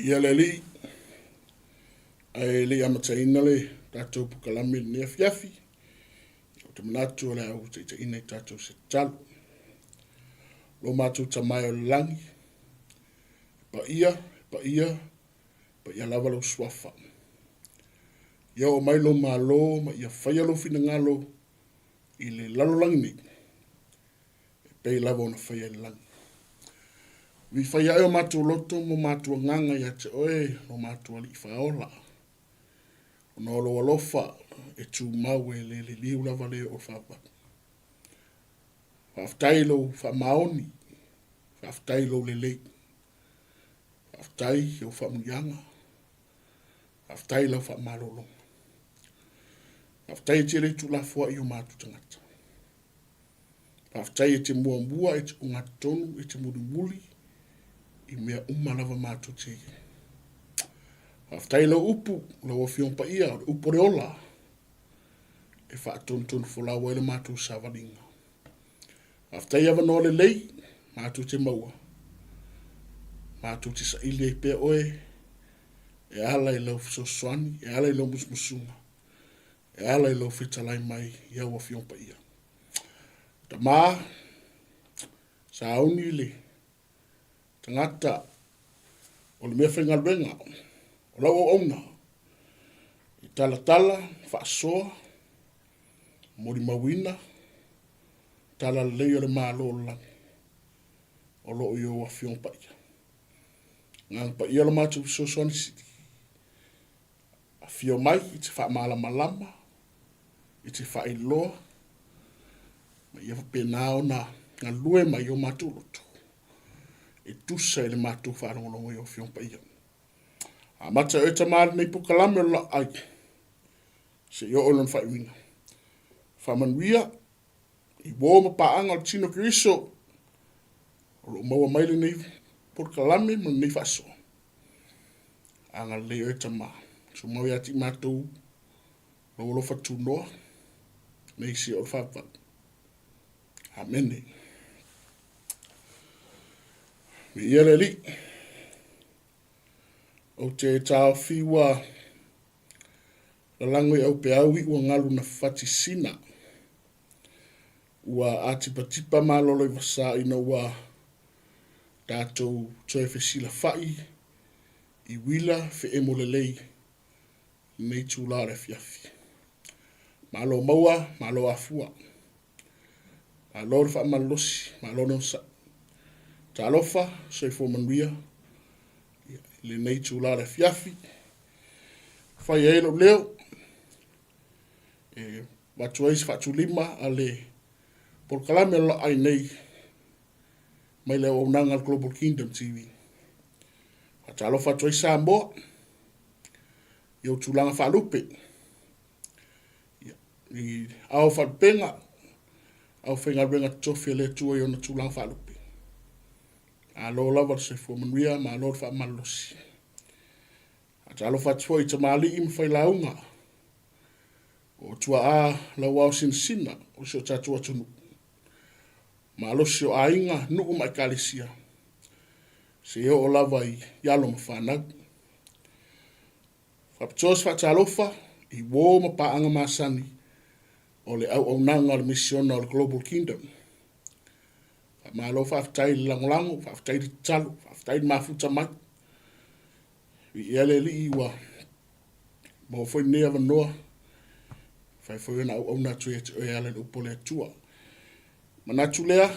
Ia le Alii, ae le i amataina le tatou pukalame i lenei afiafi, ou te manatu o le a ou taitaiina i tatou se tatalo. Lo matou Tama e o le lagi, e paia, e paia, e paia lava lou suafa. Ia oo mai lou malo ma ia faia lou finagalo i le lalolagi nei, e pei lava ona faia i le lagi. Ui fai ae o matou loto ma o matou agaga ia te oe, lo matou Alii Faaola, ona o lou alofa e tumau e le liliu lava le oo faavavau. Faafetai i lou faamaoni, faafetai i lou lelei, faafetai i ou faamanuiaga, faafetai i lau faamalologa. Faafetai e te le tuulafoai i o matou tagata. Faafetai e te muamua, e te ogatotonu, e te mulimuli i mea uma lava matou te i ai. Faafetai i lau upu, lau Afioga Paia, o le upu o le ola, e faatonutonu folau ai le matou savaliga. Faafetai i avanoa lelei matou te maua, matou te saili ai pea oe e ala i lau fesoasoani, e ala i lau musumusuga, e ala i lou fetalai mai i au Afioga Paia. Tama, sauni le tagata o le mea faigaluega, o lau auauna, i talatala, faasoa, molimauina, talalelei o le Malo o le lagi, o lo o i ou Afioga Paia. Agaga Paia lo matou fesoasoani sili, Afio mai i te faamalamalama, i te faailoa, ma ia faapena ona galue mai i o matou loto, e tusa i le matou faalogologo i o Afioga Paia. Amata e oe Tama lenei polokalame o le laau ai, seia oo i lona faaiuina. Faamanuia i uo ma paaga o le tino Keriso o lo o maua mai lenei polokalame ma lenei faasoa. Agalelei oe Tama, tumau ia te i matou lou alofa tunoa, nei seia oo i le faavavau. Amene. Viia le Alii. Ou te taofi ua lalago i aupeau i ua galu na fati sina. Ua atipatipa malolo i vasa ina ua tatou toe fesilafa'i i uila fe'emo lelei i lenei itulā o le afiafi. Malo maua, malo afua. Malo le faamalolosi, malo le onosai. Talofa, soifua manuia i lenei itulā o le afiafi. Fai ai lou leo e avatu ai se faatulima a le polokalame o lo o ai nei mai le auaunaga a le Global Kingdom TV. Faatalofa atu ai Samoa i ou tulaga faalupe, i ao faalupega, ao faigaluega totofi a le Atua i ona tulaga faalupe. Malo lava le soifua manuia, malo le faamalolosi. Faatalofa atu foi i tamalii ma failauga o tuaa lauao sinasina o si o tatou atunuu. Malosi o aiga, nuu ma ekalesia, seia oo lava i alo ma fanau. Faapitoa se faatalofa i uō ma paaga masani o le auaunaga o le misiona o le Global Kingdom. Faamalo faafetai i le lagolago, faafetai i le tatalo, faafetai i le mafuta mai. Viia le Alii ua maua foi lenei avanoa, mafai foi ona auauna atu ia te oe e ala i le upu a le Atua. Manatu lea,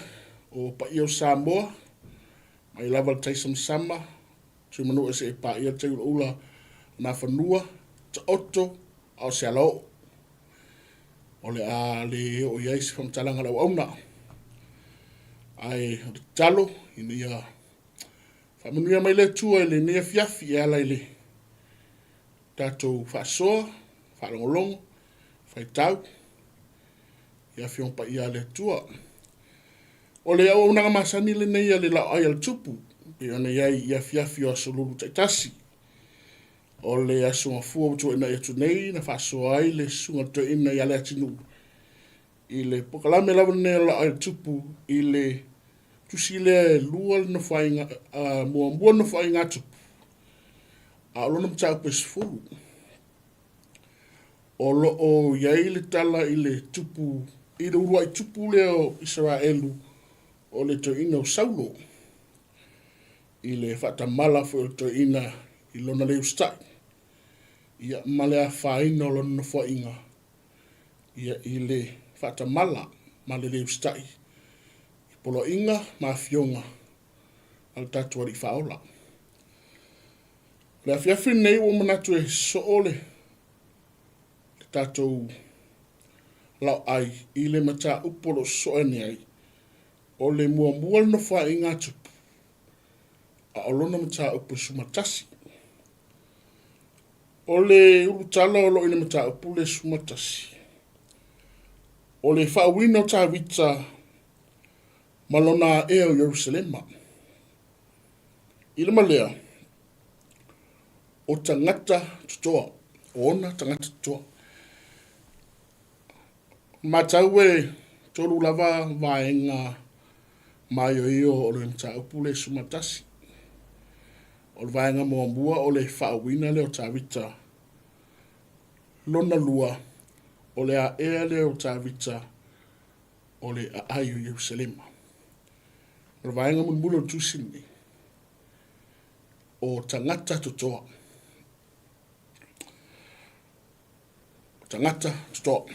o paia o Samoa, mai lava le taisamasama, Tuimanua seia paia le taiulaula o Nafanua, taoto a o se alaoo. O le a le oo i ai se faamatalaga a le auauna. Ae o le tatalo ina ia faamanuia mai le Atua i lenei afiafi e ala i le tatou faasoa, faalogologo, faitau i Afioga Paia a le Atua. O le auaunaga masani lenei a le Laoai a le Tupu, e pei ona i ai i afiafi o Aso Lulu taitasi. O le Aso Gafua ua tuuainai atu nei na faasoa ai le Susuga i le Toeaina ia Leatinuu i le polokalame lava lenei o le Laoai a le Tupu i le tusi lea e lua le nofoaiga, muamua le nofoaiga a Tupu, a o lona mataupu e 10. O lo o i ai le tala i le tupu, i le uluai tupu lea o Isaraelu o le toeaina o Saulo, i le faatamala foi o le toeaina i lona le usitai, ia, ma le afaina o lona nofoaiga, ia, i le faatamala ma le le usitai i poloaiga ma afioga a le tatou Alii Faaola. O le afiafi lenei ua ou manatu e sosoo le tatou laoai i le mataupu o lo o sosoo ane ai, o le muamua le nofoaiga a Tupu, a o lona mataupu e 11. O le ulutala o lo o i le mataupu le 11, o le faauuina o Tavita ma lona aea o Ierusalema. I le ma lea, o tagata totoa, o ona tagata totoa. Matau e tolu lava vaega maioio o le mataupu le 11. O le vaega muamua o le faauuina lea o Tavita. Lona lua, o le aea lea o Tavita o le aai o Ierusalema. O le vaega mulimuli o le tusi lenei, o tagata totoa. O tagata totoa.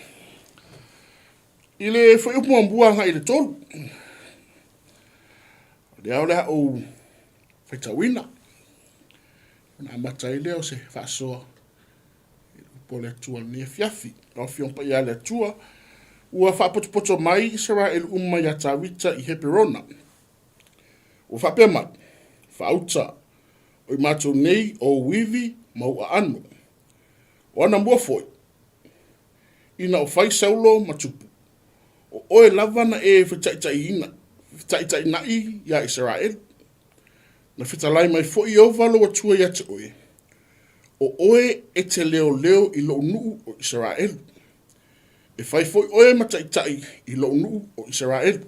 I le fuaiupu muamua agai i le tolu, o lea o le a ou faitauina, ona amata ai lea o se faasoa upu a le Atua i lenei afiafi. Lau Afioga Paia a le Atua, ua faapotopoto mai Isaraelu uma iā Tavita i Heperona. Ua faapea mai, Faauta, o i matou nei o ou ivi ma ou aano. O anamua foi, ina o fai Saulo ma tupu, o oe lava na e fetaitainaʻi iā Isaraelu. Na fetalai mai foi Ieova lou Atua ia te oe, O oe e te leoleo i lou nuu o Isaraelu. E fai foi oe ma taitai i lou nuu o Isaraelu.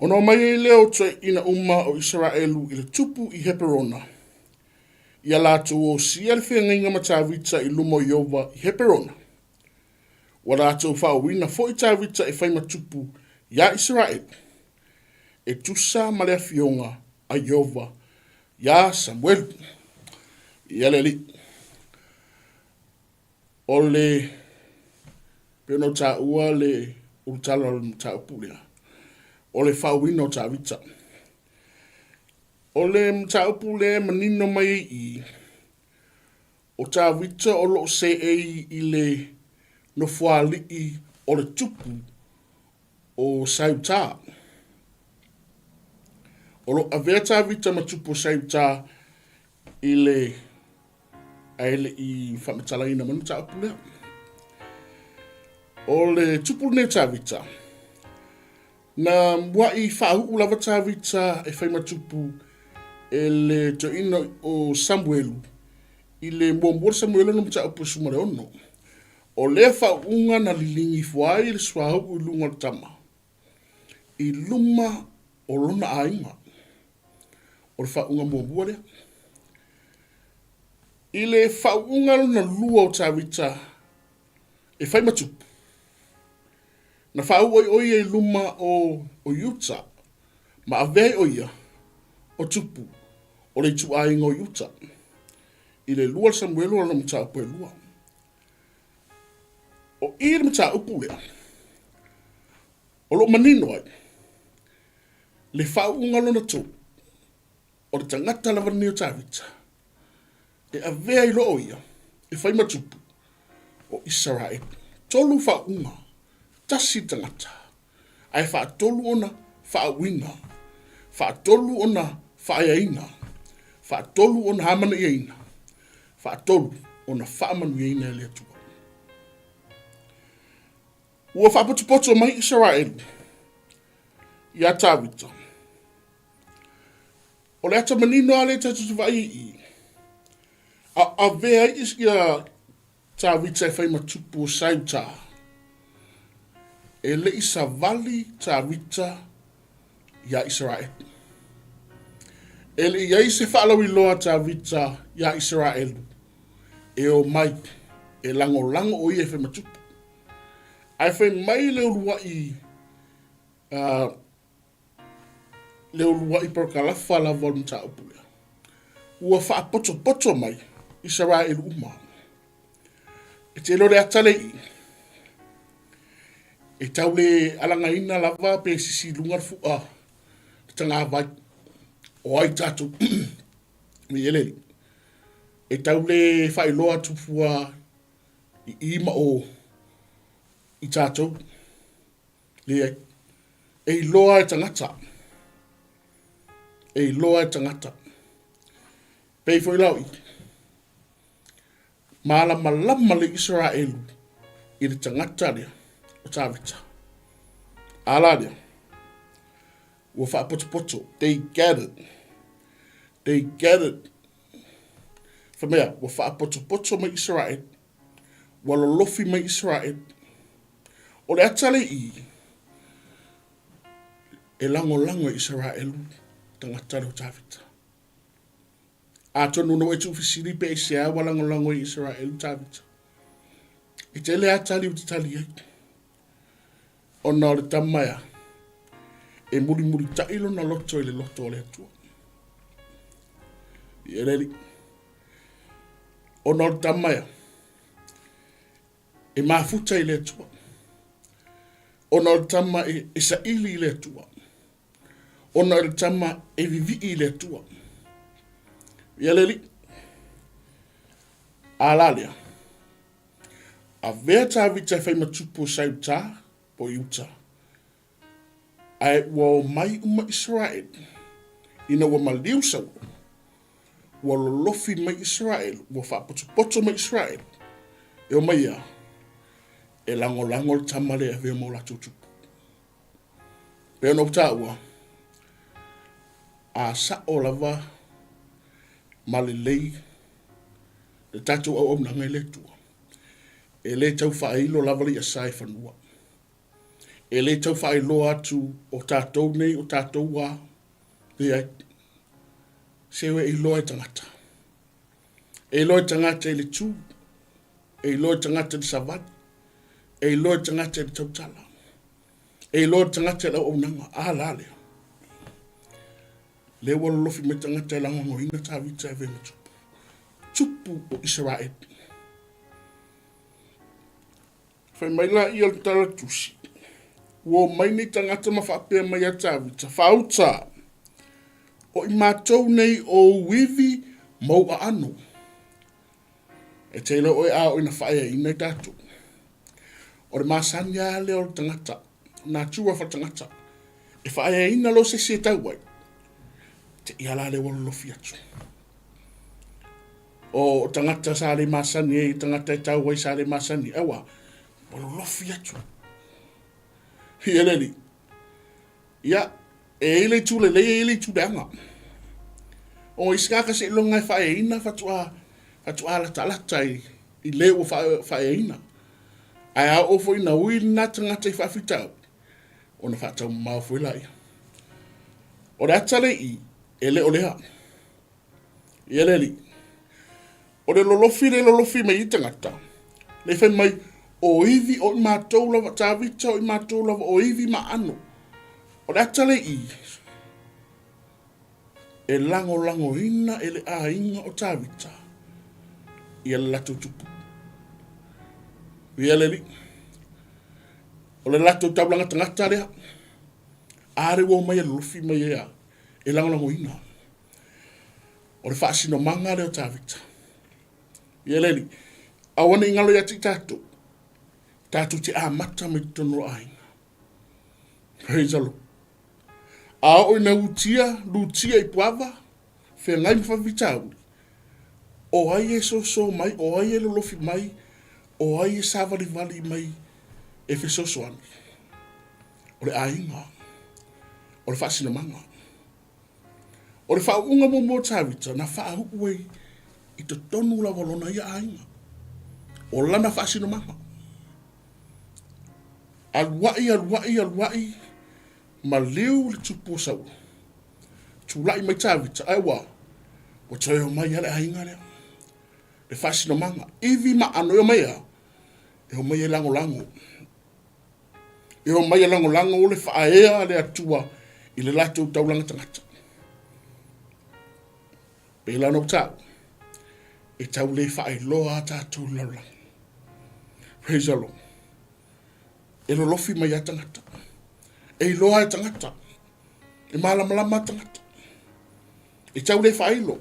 Ona omai ai lea o toeaiina uma o Isaraelu i le tupu i Heperona, ia latou osia le feagaiga ma Tavita i luma o Ieova i Heperona. Ua latou faauuina foi Tavita e fai ma tupu iā Isaraelu, e tusa ma le afioga a Ieova iā Samuelu. Ia le Alii. O le pei ona ou taua le ulutala o le mataupu lea, o le faauuina o Tavita. O le mataupu lea e manino mai ai i i, o Tavita o lo o seei i le nofoalii o le tupu o Saiutā. O lo o avea Tavita ma tupu o Saiutā i le ae le i faamatalaina mai le mataupu lea. O le tupu lenei o Tavita, na muaʻi faauu lava Tavita e fai ma tupu e le toeaina o Samuelu i le muamua le Samuelu na mataupu e 16. O lea faauuga na liligi ifo ai le suauu i luga o le tama. i luma o lona aiga. O le faauuga muamua lea. I le faauuga lona lua o Tavita e fai ma tupu, na faauu ai ʻo ia i luma o Iuta ma avea ai ʻo ia o tupu o le ituaiga o Iuta. I le 2 Samuelu lona mataupu e 2. O i le mataupu lea, o lo o manino ai le faauuga lona tolu o le tagata lava lenei o Tavita e avea ai loa ʻo ia e fai ma tupu o Isaraelu. Tolu faauuga, tasi le tagata, ae faatolu ona faauuina, faatolu ona faaeaina, faatolu ona amanaiaina, faatolu ona faamanuiaina e le Atua. Ua faapotopoto mai Isaraelu iā Tavita. O le ata manino lava lea tatou te vaai i i, a avea ai ia Tavita e fai ma tupu o Saiuta. E le i savali Tavita iā Isaraelu. E le i i ai se faalauiloa a Tavita iā Isaraelu e o mai e lagolago ʻo ia e fai ma tupu. Ae fai mai le uluai le uluai parakalafa lava o le mataupu lea, ua faapotopoto mai Isaraelu uma. E te iloa le ata lea i i, e tau le alagaina lava pe sisi i luga le fua le tagavai o ai tatou i eleli. E tau le faailoa atu fua i i ma o i tatou. Leai. E iloa e tagata. E iloa e tagata. Pei foi la o i. Malamalama le Isaraelu i le tagata lea o Tavita. A la lea, ua faapotopoto. They get it. They get it. Fai mai a, ua faapotopoto mai Isaraelu. Ua lolofi mai Isaraelu. O le ata le i, e lagolago e Isaraelu tagata lea o Tavita. Atonu na ua e tuufesili pe aisea ua lagolago e Isaraelu Tavita. E tele lava tali ou te tali ai. Ona o le tama ea, e mulimulitaʻi lona loto i le loto o le Atua. I le Alii. Ona o le tama ea, e mafuta i le Atua. Ona o le tama e, e saili i le Atua. Ona o le tama e vivii i le Atua. Ia le Alii. A la lea. Avea Tavita e fai ma tupu o Saiuta, po o Iuta, ae ua omai uma Isaraelu, ina ua maliu Saulo, ua lolofi mai Isaraelu, ua faapotopoto mai Isaraelu, e omai a e lagolago le tama lea e avea ma o latou tupu. Pei ona ou taua, a sao lava ma lelei le tatou auaunaga i le Atua, e le tau faailo lava le iasa i fanua. E le tau faailoa atu o tatou nei, o tatou a, leai. Se e iloa e tagata. E iloa e tagata i le tū, e iloa e tagata i le savali, e iloa e tagata i le tautala, e iloa e tagata i le auaunaga. A la lea. Lea ua lolofi mai tagata e lagolagoina Tavita e avea ma tupu. Tupu o Isaraelu. Fai mai laia o le tala tusi, Ua omai nei tagata ma faapea mai ia Tavita, Faauta, o i matou nei o ou ivi ma ou aano. E te iloa oe a oo ina faaeaina i tatou. O le masani lava lea o le tagata, natura faatagata, e faaeaina loa se isi e tau ai, te ia la lea ua lolofi atu. O tagata sa le masani ai, tagata e tau ai sa le masani, aua, ua lolofi atu. Ia le alii. Ia, e i ai le itu lelei, e i ai le itu leaga. O isi tagata seiloga e faaeaina faatoa, faatoa latalata i, i le ua faaeaina. Ae a oo foi ina ui lena tagata i faafitauli, Ona faataumamao foi laia. O le ata le i, e le o lea. Ia le alii. O le lolofi le lolofi mai i tagata, le fai mai, o ivi o i matou lava, Tavita o i matou lava, o ivi ma ano. O le ata le i, e lagolagoina e le aiga o Tavita ia le latou tupu. Ia le alii. O le latou taulaga tagata lea. A le ua omai e lolofi mai e a, e lagolagoina. O le faasinomaga lea o Tavita. Ia le alii, aua ne i galo ia te i tatou, tatou te amata mai totonu o aiga. Praise the Lord. A oo ina utia, lutia i puava, feagai ma faafitauli, o ai e soso mai, o ai e lolofi mai, o ai e savalivali mai e fesoasoani? O le aiga, o le faasinomaga. O le faauuga muamua o Tavita na faauu ai i totonu lava o lona ia aiga, o lana faasinomaga. Aluai, aluai, aluai, maliu le tupu o Saulo. Tulai mai Tavita, ae ua, ua toe omai lava le aiga lea. Le faasinomaga, ivi ma aano e omai a, e omai e lagolago. E omai e lagolago le faaea a le Atua i le latou taulaga tagata. Pei la ona ou taua, e tau le faailoa a tatou i le lalolagi. Praise the Lord. E lolofi mai a tagata. E iloa e tagata. E malamalama a tagata. E tau le faailo.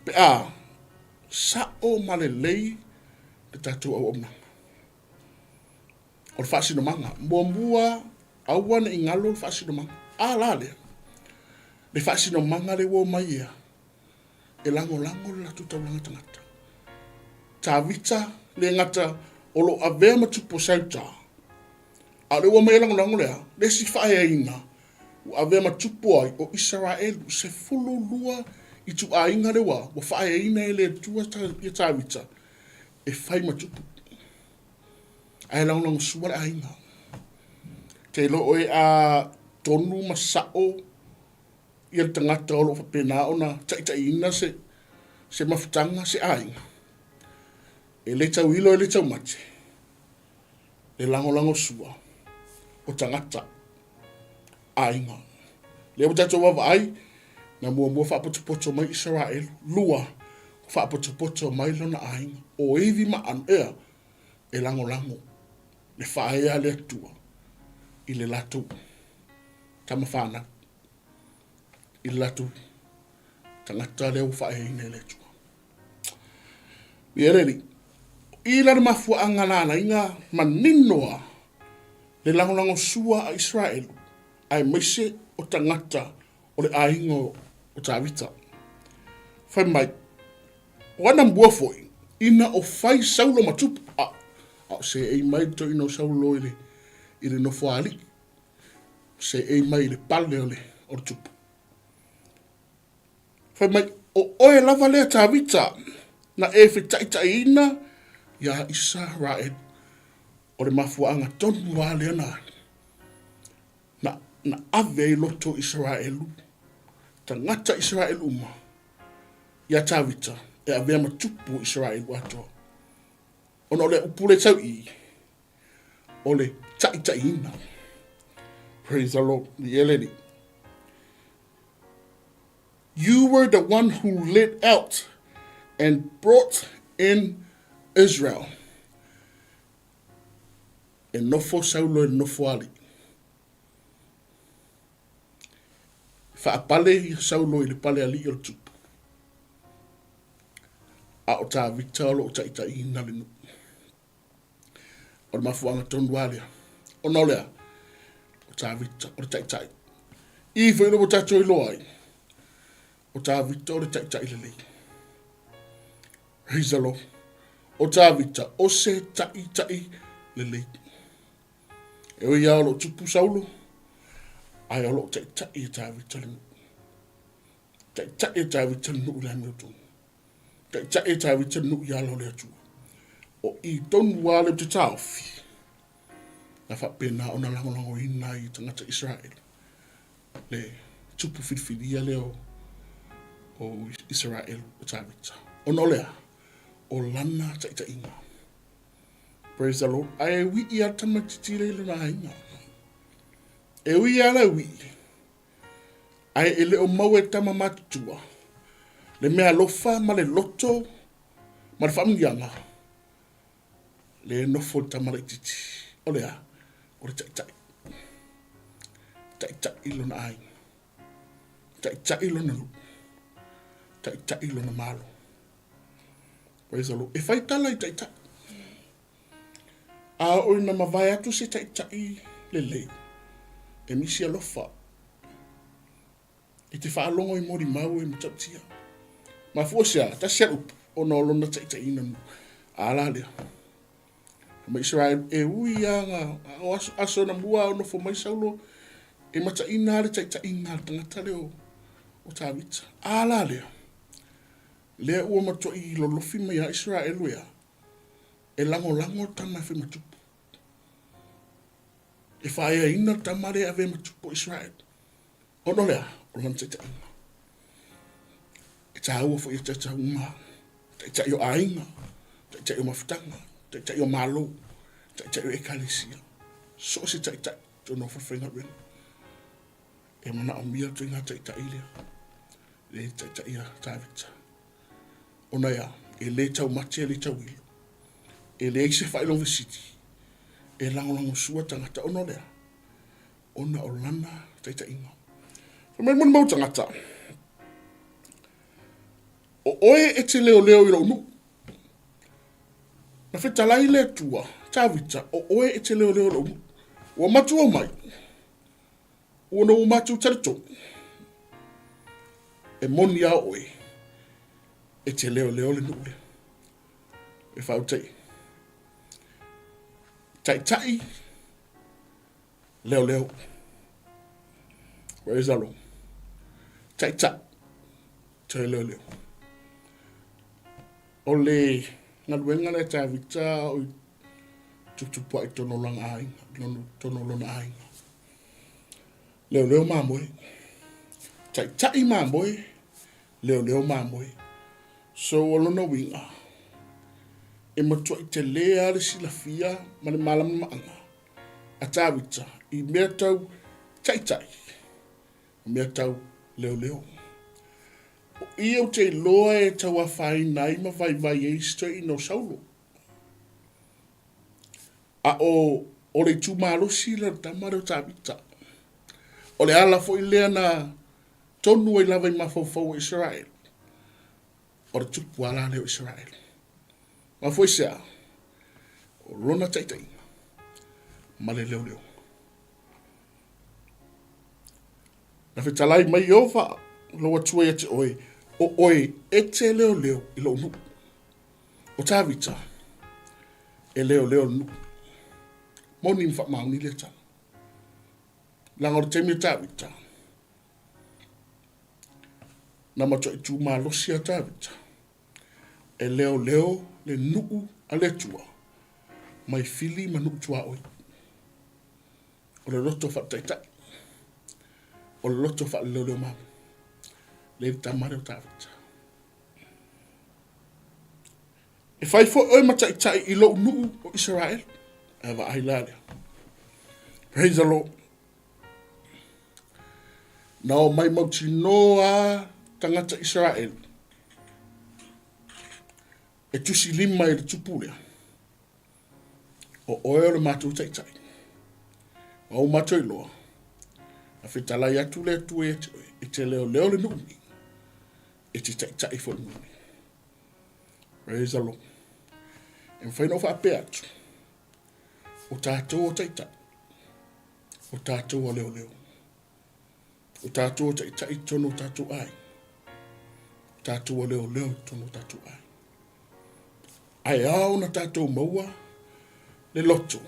Pe a, sa'o ma lelei le tatou auaunaga. O le faasinomaga. Muamua, aua ne i galo le faasinomaga. A la lea, le faasinomaga lea ua omai ia, e lagolago le latou taulaga tagata. Tavita le gata o lo o avea ma tupu o Sauta, a o lea ua omai e lagolago le a? Le isi faaeaina ua avea ma tupu ai o Isaraelu, 12 ituaiga lea ua faaeaina e le Atua ia Tavita e fai ma tupu. Ae lagolagosua le aiga. Te iloa oe a tonu ma sa'o ia le tagata o lo o faapena ona taitaiina se, se mafutaga, se aiga. E le tauilo, e le taumate, le lagolagosua o tagata aiga. Lea ua tatou vaavaai, na muamua faapotopoto mai Isaraelu, lua, faapotopoto mai lona aiga. O ivi ma aano, ea, e lagolago le faaea a le Atua i le latou tama fanau, i le latou tagata lea ua faaeaina e le Atua. Ia le Alii, i la le mafuaaga na ala ai na manino a le lagolagosua a Isaraelu aemaise o tagata o le aiga o Tavita. Fai mai, o ana mua foi, ina o fai Saulo ma tupu, a, a o seei mai le toeaina o Saulo i le, i le nofoalii, seei mai i le pale o le, o le tupu. Fai mai, o oe lava lea Tavita, na e fetaitaiina iā Isaraelu. O le mafuaaga tonu lava lea na, na, na ave ai loto o Isaraelu, tagata Isaraelu uma, iā Tavita e avea ma tupu o Isaraelu atoa. Ona o le upu lea tau i, o le taitaiina. Praise the Lord. Ia le Alii. You were the one who led out and brought in Israel. E nofo Saulo e nofo alii. Faapale ia Saulo i le pale alii o le tupu. A o Tavita o lo o taitaiina le nuu. O le mafuaaga tonu lava lea. Ona o le a? O Tavita, o le taitai. I foi ua tatou iloa ai, o Tavita o le taitai lelei. Praise the Lord. O Tavita, o se taitai lelei. E ui lava o lo o tupu Saulo, ae o lo o taitai e Tavita le nuu. Taitai e Tavita le nuu i le amiotonu. Taitai e Tavita le nuu i ala o le Atua. O i tonu lava lea ou te taofi. Na faapena ona lagolagoina ai tagata Isaraelu le tupu filifilia lea o Isaraelu o Tavita. Ona o le a? O lana taitaiga. Praise the Lord. Ae uii lava le tamaitiiti lea i lona aiga. E ui lava la uii, ae e le o maua e tama matutua le mea alofa ma le loto ma le faamanuiaga lea e nofo i le tama laitiiti. O le a? O le taitai. Taitai lona aiga. Taitai lona nuu. Taitai lona malo. Praise the Lord. E fai tala i taitai. A oo ina mavae atu se taitai lelei, e misi alofa. E te faalogo i molimau e matautia. Mafua se a, tasi a upu, ona o lona taitaiina nuu. A la lea. Ma Israel, e ui a nga, o aso, aso na mua o nofo mai Saulo, e mataina le taitaiga a le tagata lea o Tavita. A la lea, lea ua matuai lolofi mai a Israelu ea, e lagolago le tama e fai ma tupu. E faaeaina le tama lea e avea ma tupu o Israel. Ona o le a? O lana taitaiga. E tāua foi e taitai uma, taitai o aiga, taitai o mafutaga, taitai o malo, taitai o ekalesia. So o se taitai, tonu o faigaluega. E manaomia le ituaiga taitai lea, le taitai a Tavita. Ona e a? E le taumate, e le tauilo. E leai se faailoga fesili e lagolagosua tagata ona o le a? Ona o lana taitaiga. Fai mai le molimau tagata, o oe e te leoleo i lou nuu. Na fetalai le Atua, Tavita, o oe e te leoleo i lou nuu. Ua matua mai, ua na ua matou talitonu, e moni lava oe e te leoleo le nuu lea. E faautai. Taitai, leoleo. Praise the Lord. Taitai, toe leoleo. O le galuega lea Tavita o i tutupu ai tonu o lana aiga, tonu o lona aiga. Leoleo mamoe. Taitai mamoe, leoleo mamoe. So o lona uiga, e matuai tele lava le silafia ma le malamalamaaga a Tavita i mea tau taitai ma mea tau leoleo. O i ou te iloa e tau afaina ai ma vaivai ai isi toeaiina o Saulo. A o, o le itu malosi lea o le tama lea o Tavita. O le ala foi lea na tonu ai lava i mafaufau o Isaraelu, o le tupu ala lea o Isaraelu. Mafua i se a? O lona taitaiga ma le leoleo. Na fetalai mai Ieova lou Atua ia te oe, o oe e te leoleo i lou nuu. O Tavita, e leoleo le nuu. Moni ma faamaoni lea tala. Leaga o le taimi o Tavita, na matuai tu malosi a Tavita e leoleo le nuu a le Atua mai fili ma nuu tuaoi. O le loto faataitai, o le loto faaleleoleo mama, le le tama lea o Tavita. E fai foi oe ma taitai i lou nuu o Isaraelu. Ae vaai la lea. Praise the Lord. Na o mai mautinoa a tagata Isaraelu e tusi lima i le tupu lea. O oe o le matou taitai. Ma ua matou iloa, na fetalai atu le Atua ia te oe, e te leoleo le nuu nei, e te taitai foi le nuu nei. Praise the Lord. E mafai ona ou faapea atu, o tatou o taitai, o tatou o leoleo, o tatou o taitai i totonu o tatou aiga, o tatou o leoleo i totonu o tatou aiga. Ae ao ona tatou maua le loto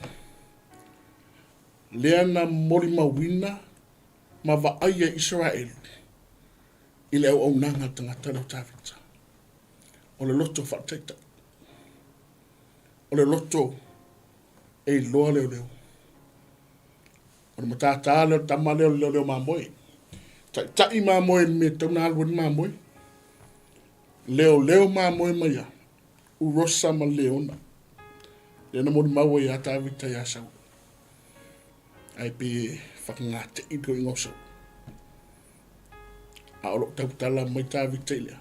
lea na molimauina ma vaaia Isaraelu i le auaunaga a le tagata lea o Tavita. O le loto faataitai. O le loto e iloa leoleo. O le matata lea o le tama lea o le leoleo mamoe. Taitai mamoe i le mea e tatau ona alu ai le mamoe. Leoleo mamoe mai a Urosa ma Leona. Lea na molimau ai ia Tavita iā Saulo. Ae pei e whakangāteʻi le toeaiga o Saulo. A o lo o tautala mai Tavita i lea,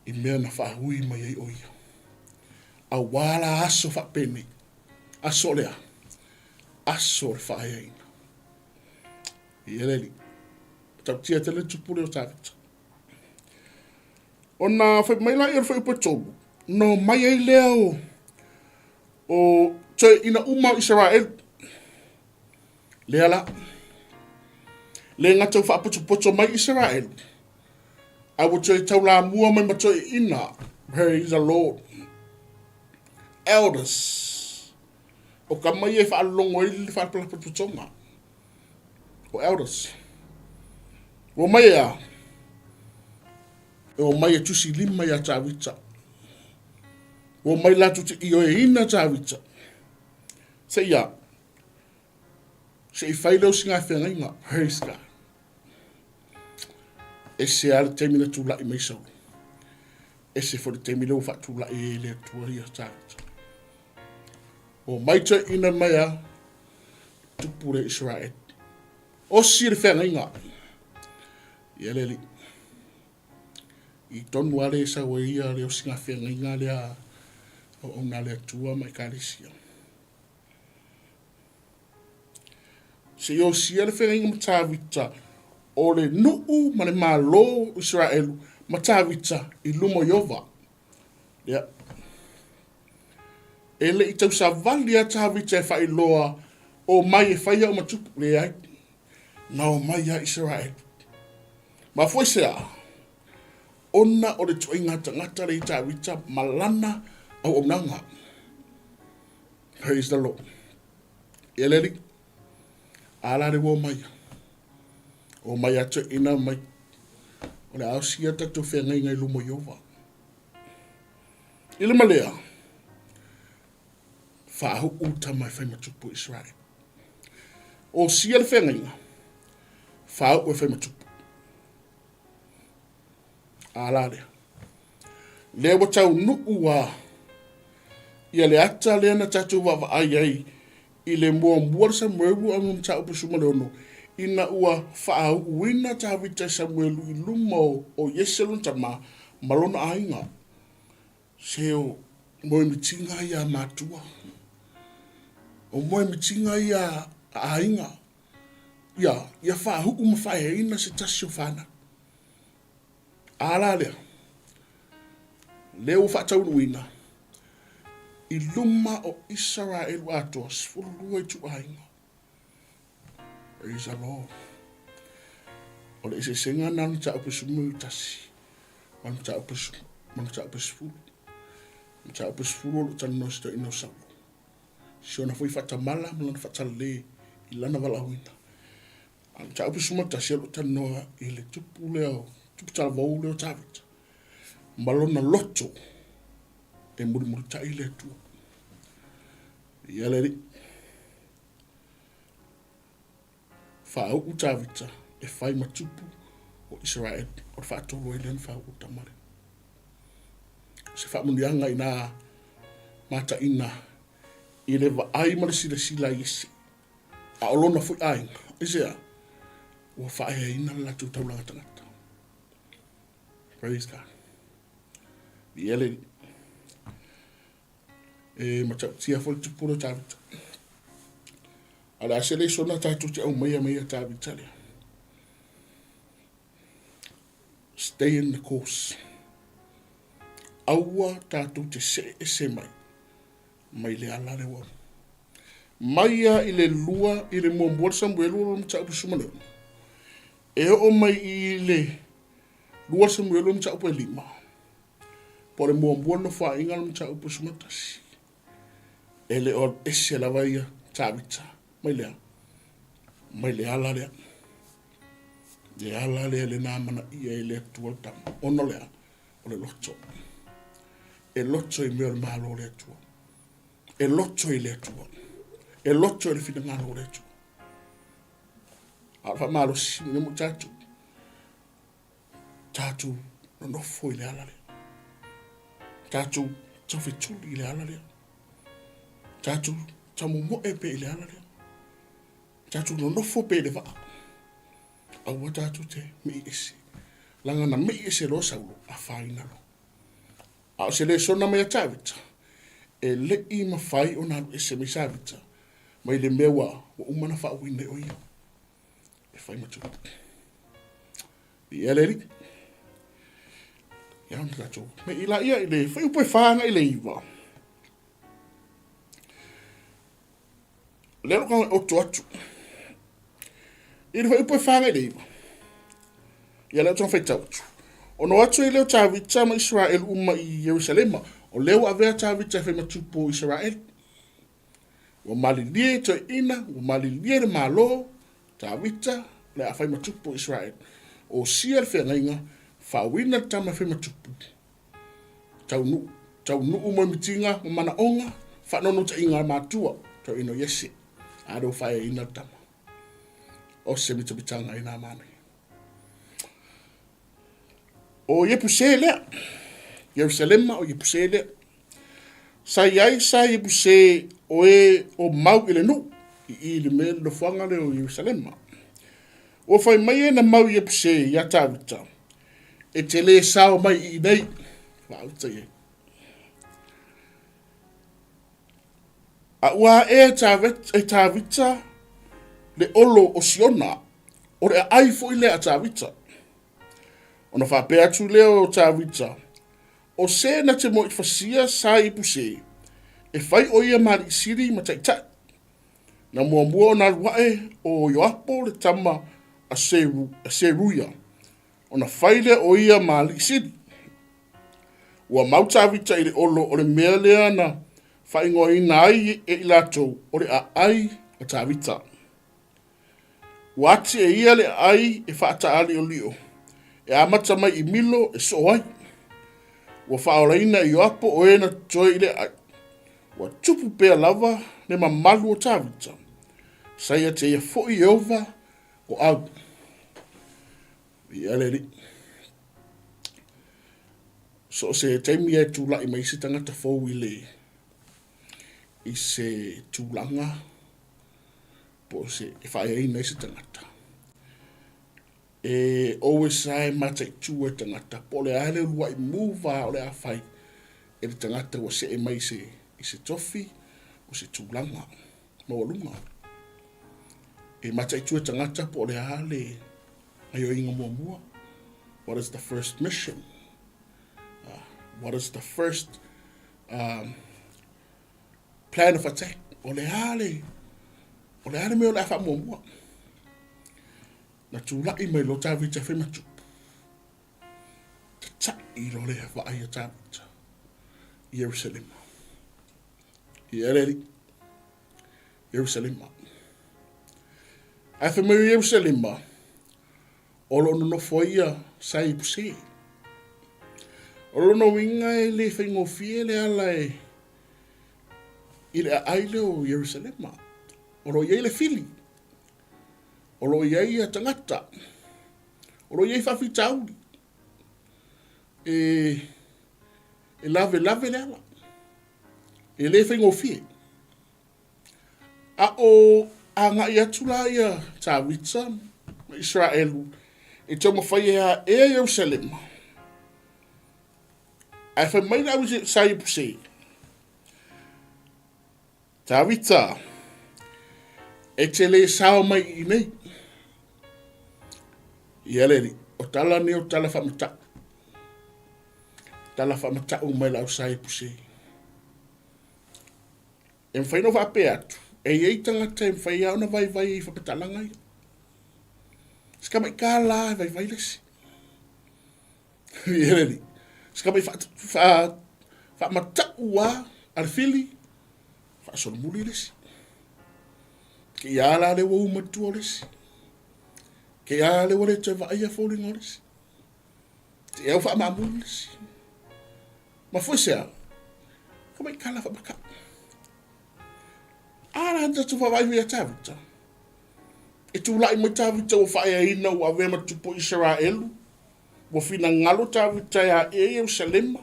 i mea na faaui mai ai o ia. Auā la aso faapenei, aso o le a? Aso o le faaeaina. Ia le alii. Matautia tele le tupu lea o Tavita. Ona fai mai laia o le fuaiupu e 3, na omai ai lea o, o toeaiina uma o Isaraelu. Lea la, le gata ua faapotopoto mai Isaraelu, a ua toe taulamua mai ma toeaiina, praise the Lord, elders, o tama ia e faalologo ai le faalapotopotoga, o elders. Ua omai e a? E omai e tusi lima iā Tavita. Ua omai latou te ioeina Tavita. Se i a? Se i fai lea o sina feagaiga. Praise God. Ese lava le taimi na tulai mai Saulo. Ese foi le taimi lea ua faatulai ai e le Atua ia Tavita. Ua omai toeaiina mai a tupu le Israel. Osi le feagaiga. Ia le alii. I tonu lava le sau ai ia le osiga feagaiga lea auauna a le Atua ma Ekalesia. Se i osia le feagaiga ma Tavita o le nuu ma le Malo o Isaraelu ma Tavita i luma o Ieova. Ia. E le i tausavali a Tavita e faailoa o mai e fai au ma tupu. Leai. Na omai a Isaraelu. Mafua i se a? Ona o le tuaiga tagata lea i Tavita ma lana auaunaga. Praise the Lord. Ia le alii. A la le ua omai. Omai a toeaiina mai. O le a osia tatou feagaiga i luma o Ieova. I le ma lea, faauu tama e fai ma tupu o Israel. Osia le feagaiga, faauu e fai ma tupu. A la lea. Lea ua taunuu a ia le ata lea na tatou vaavaai ai i le muamua le Samuelu a mataupu 16, ina ua faauuina Tavita e Samuelu i luma o, o Iese lona tama ma lona aiga. Se o moemitiga ia a matua, o moemitiga ia a aiga, ia, ia faahuu ma faaeaina se tasi o fanau. A la lea, lea ua faataunuuina i luma o Isaraelu atoa, 12 ituaiga. Praise the Lord. O le eseesega na o le mataupu 11 ma le mataupu ma le mataupu 10. Mataupu 10 o lo o talanoa i se toeaina o Saulo. Si ona foi faatamala ma lona faatalale i lana valaauina. A o le mataupu 11 o lo o talanoa i le tupu lea o tupu talavou lea o Tavita ma lona loto e mulimulitai le Atua. Ia le Alii. Faauu Tavita e fai ma tupu o Isaraelu, o le faatolu ai lea na faauu tama lea. O se faamanuiaga inā mataina i le vaai ma le silasila i Iese, a o lona foi aiga, aisea? Ua faaeaina le latou taulaga tagata. Praise God. Ia le Alii. E matautia foi le tupu lea o Tavita. A o le a se lesona tatou te aumaia mai ia Tavita lea? Stay in the course. Aua tatou te see ese mai mai le ala lea ua mai ia i le lua i le muamua le Samuelu o le mataupu 16 e oo mai i le lua Samuelu o le mataupu e lima Po o le muamua nofoaiga o le mataupu 11. E le o alu ese lava ia Tavita mai lea, mai le ala lea. Le ala lea le na amanaia e le Atua le tama. Ona o le a? O le loto. E loto i mea o le Malo o le Atua. E loto i le Atua. E loto i le finagalo o le Atua. A o le faamalosi mo tatou, tatou nonofo i le ala lea. Tatou taufetuli i le ala lea. Tatou taumomoe pea i le ala lea. Tatou nonofo pea i le vaa. Aua tatou te mei ese. Leaga na mei ese loa Saulo, afaina loa. A o se lesona mai ia Tavita, e le i mafai ona alu ese mai Tavita mai le mea ua uma ona faauuina e o ia e fai ma tupu. Ia le Alii. Ia ona tatou mei laia i le fuaiupu e 4 agai i le 9. O lea o lo o oto atu. I le fuaiupu e 4 agai i le 9. Ia lea ou te faitau atu. Ona o atu ai lea o Tavita ma Isaraelu uma i Ierusalema. O lea ua avea Tavita e fai ma tupu o Isaraelu. Ua malilie toeaiina, ua malilie le Malo, Tavita, o le a fai ma tupu o Isaraelu. Osia le feagaiga, faauina le tama e fai ma tupu. Taunuu, taunuu moemitiga ma manaoga, faanaunautaiga a matua, toeaina o Iese, a lea ua faaeaina le tama. O se mitamitaga i nā manaia. O Iepuse lea, Ierusalema o Iepuse lea. Sa i ai sa Iepuse o e o mau i le nuu, i i le mea le nofoaga lea o Ierusalema. Ua fai mai e na mau Iepuse iā Tavita, e te lē sao mai i inei, faauta i ai. A ua ae e Tavita le olo o Siona, o le aai foi lea a Tavita. Ona faapea atu lea o Tavita, O se na te moe fasia sa Iepuse, e fai o ia ma alii sili ma taitai. Na muamua ona alu ae o Ioapo le tama a Seruia, ona fai lea o ia ma alii sili. Ua mau Tavita i le olo o le mea lea na faaigoaina ai e i latou o le aai a Tavita. Ua ati e ia le aai e faataaliolio, e amata mai i Milo e soo ai. Ua faaolaina e Ioapo o e na totoe i le aai. Ua tupu pea lava le mamalu o Tavita. Sa ia te ia foi Ieova o au. Viia le Alii. So o se taimi e tulai mai se tagata fou i le i se tulaga po o se e faaeaina ai se tagata. E always lava e mataitu e tagata po o le a le uluai move lava o le a fai e le tagata ua see mai i se, i se tofi o se tulaga maualuga. E mataitu e tagata po o le a le gaioiga muamua. What is the first mission? What is the first plan of attack? O le a le, o le a le mea o le a faamuamua? Na tulai mai loa Tavita e fai ma tupu. Tata'i loa le vaai a Tavita i Ierusalema. Ia le Alii. Ierusalema. Ae fai mai o Ierusalema, o lo o nonofo ai ia Saiepuse. O lona uiga e le faigofie le ala e i le aai lea o Ierusalema. O lo o i ai le fili, o lo o i ai ia tagata, o lo o i ai faafitauli. E, e lavelave le ala. E le faigofie. A o agai atu la ia Tavita ma Isaraelu e taumafai e aea Ierusalema. Ae fai mai le au sa Iepuse, Tavita, e te lē sao mai i inei. Ia le alii, o tala nei o tala faamatau. Tala faamatau mai le au sa Iepuse. E mafai ona ou faapea atu, e i ai tagata e mafai lava ona vaivai i faamatalaga ia. Si tamai la e vaivai le isi. Ia le alii. Si tamai faamatau lava a le fili, faasolomuli le isi. Te i a la lea ua u matua o le isi. Te i a lea ua le toe vaaia foliga o le isi. Te i a ua faamaamuli le isi. Mafua i se a? Ka mai tala faamatau. A la tatou vaavaai mai ia Tavita. E tulai mai Tavita ua faaeaina ua avea ma tupu o Isaraelu, ua finagalo Tavita e aʻia Ierusalema,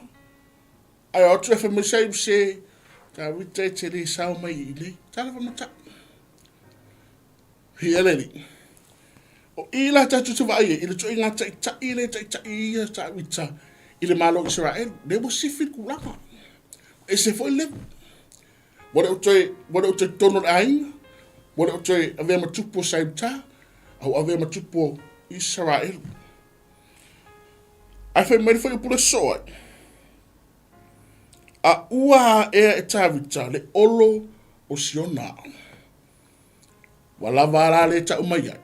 ae o atu e fai mai Saiuse, Tavita e te le sao mai i inei. Tala faamatau. Ia le Alii. O i la tatou te vaai ai i le ituaiga taitai lea e taitai ia Tavita i le Malo o Isaraelu, lea ua sifi le tulaga. Ua ese foi le level. Ua le o toe, ua le o toe totonu o le aiga, ua le o toe avea ma tupu o Sailutā, a ua avea ma tupu o Isaraelu. Ae fai mai le fuaiupu le sosoo ai, A ua aea e Tavita le olo o Siona. Ua lava la le tau mai ai,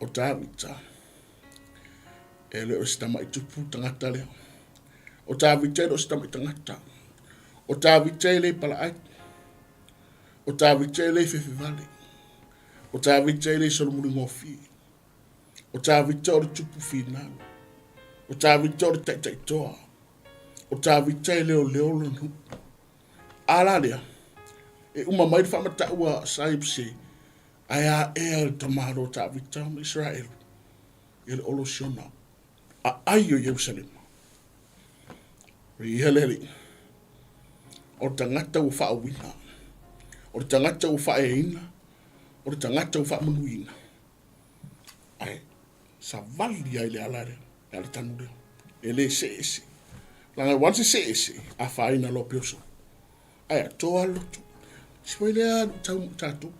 o Tavita, e le o se tamai tupu tagata lea. O Tavita e le o se tamai tagata. O Tavita e le palaai. O Tavita e le fefevale. O Tavita e le solomuligofie. O Tavita o le tupu finau. O Tavita o le taitaitoa. O Tavita e leoleo lona nuu. A la lea, e uma mai le faamatau a Saipse, ae aea le tamalo o Tavita ma Isaraelu i le olo Siona, aai o Ierusalema. Viia le Alii. O le tagata ua faauuina, o le tagata ua faaeaina, o le tagata ua faamanuiina, ae savali lava i le ala lea, le ala tanu lea. E le see ese. Leaga once e see ese, afaina loa pei o solo. Ae atoa le loto. Si foi lea luitau mo tatou.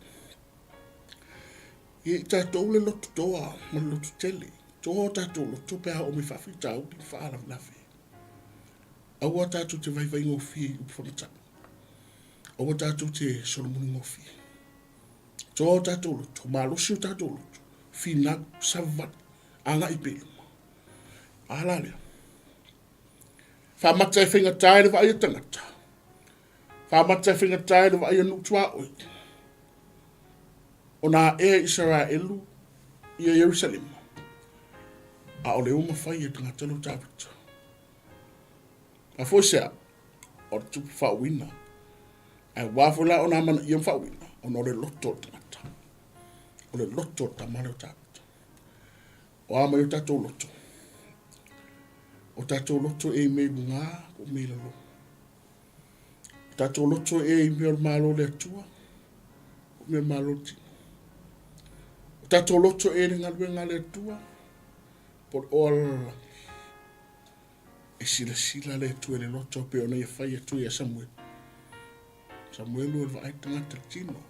E i tatou le loto toa ma le loto tele. Toa o tatou loto pe a oo mai faafitauli ma faalavelave. Aua tatou te vaivaigofie i upu faamatau. Aua tatou te solomuligofie. Toa o tatou loto, malosi o tatou loto, finau, savavali, agai pea i luma. A la lea. Faamata e faigata ai le vaai a tagata. Faamata e faigata ai le vaai a nuu tuaoi. Ona aea Isaraelu ia Ierusalema. A o le uma fai e tagata lo Tavita. A foi sea, o le tupu faauina. Ae ua foi la ona amanaia ma faauina, ona o le loto o le tagata. O le loto o le tama lea o Tavita. O a mai o tatou loto? O tatou loto e i mea i luga, po o mea i lalo. O tatou loto e i mea o le Malo o le Atua, po o mea o le Malo o le tino. O tatou loto e i le galuega a le Atua, po o le oa lalolagi. E silasila le Atua i le loto pei ona ia fai atu ia Samuelu. Samuelu o le vaai tagata le tino.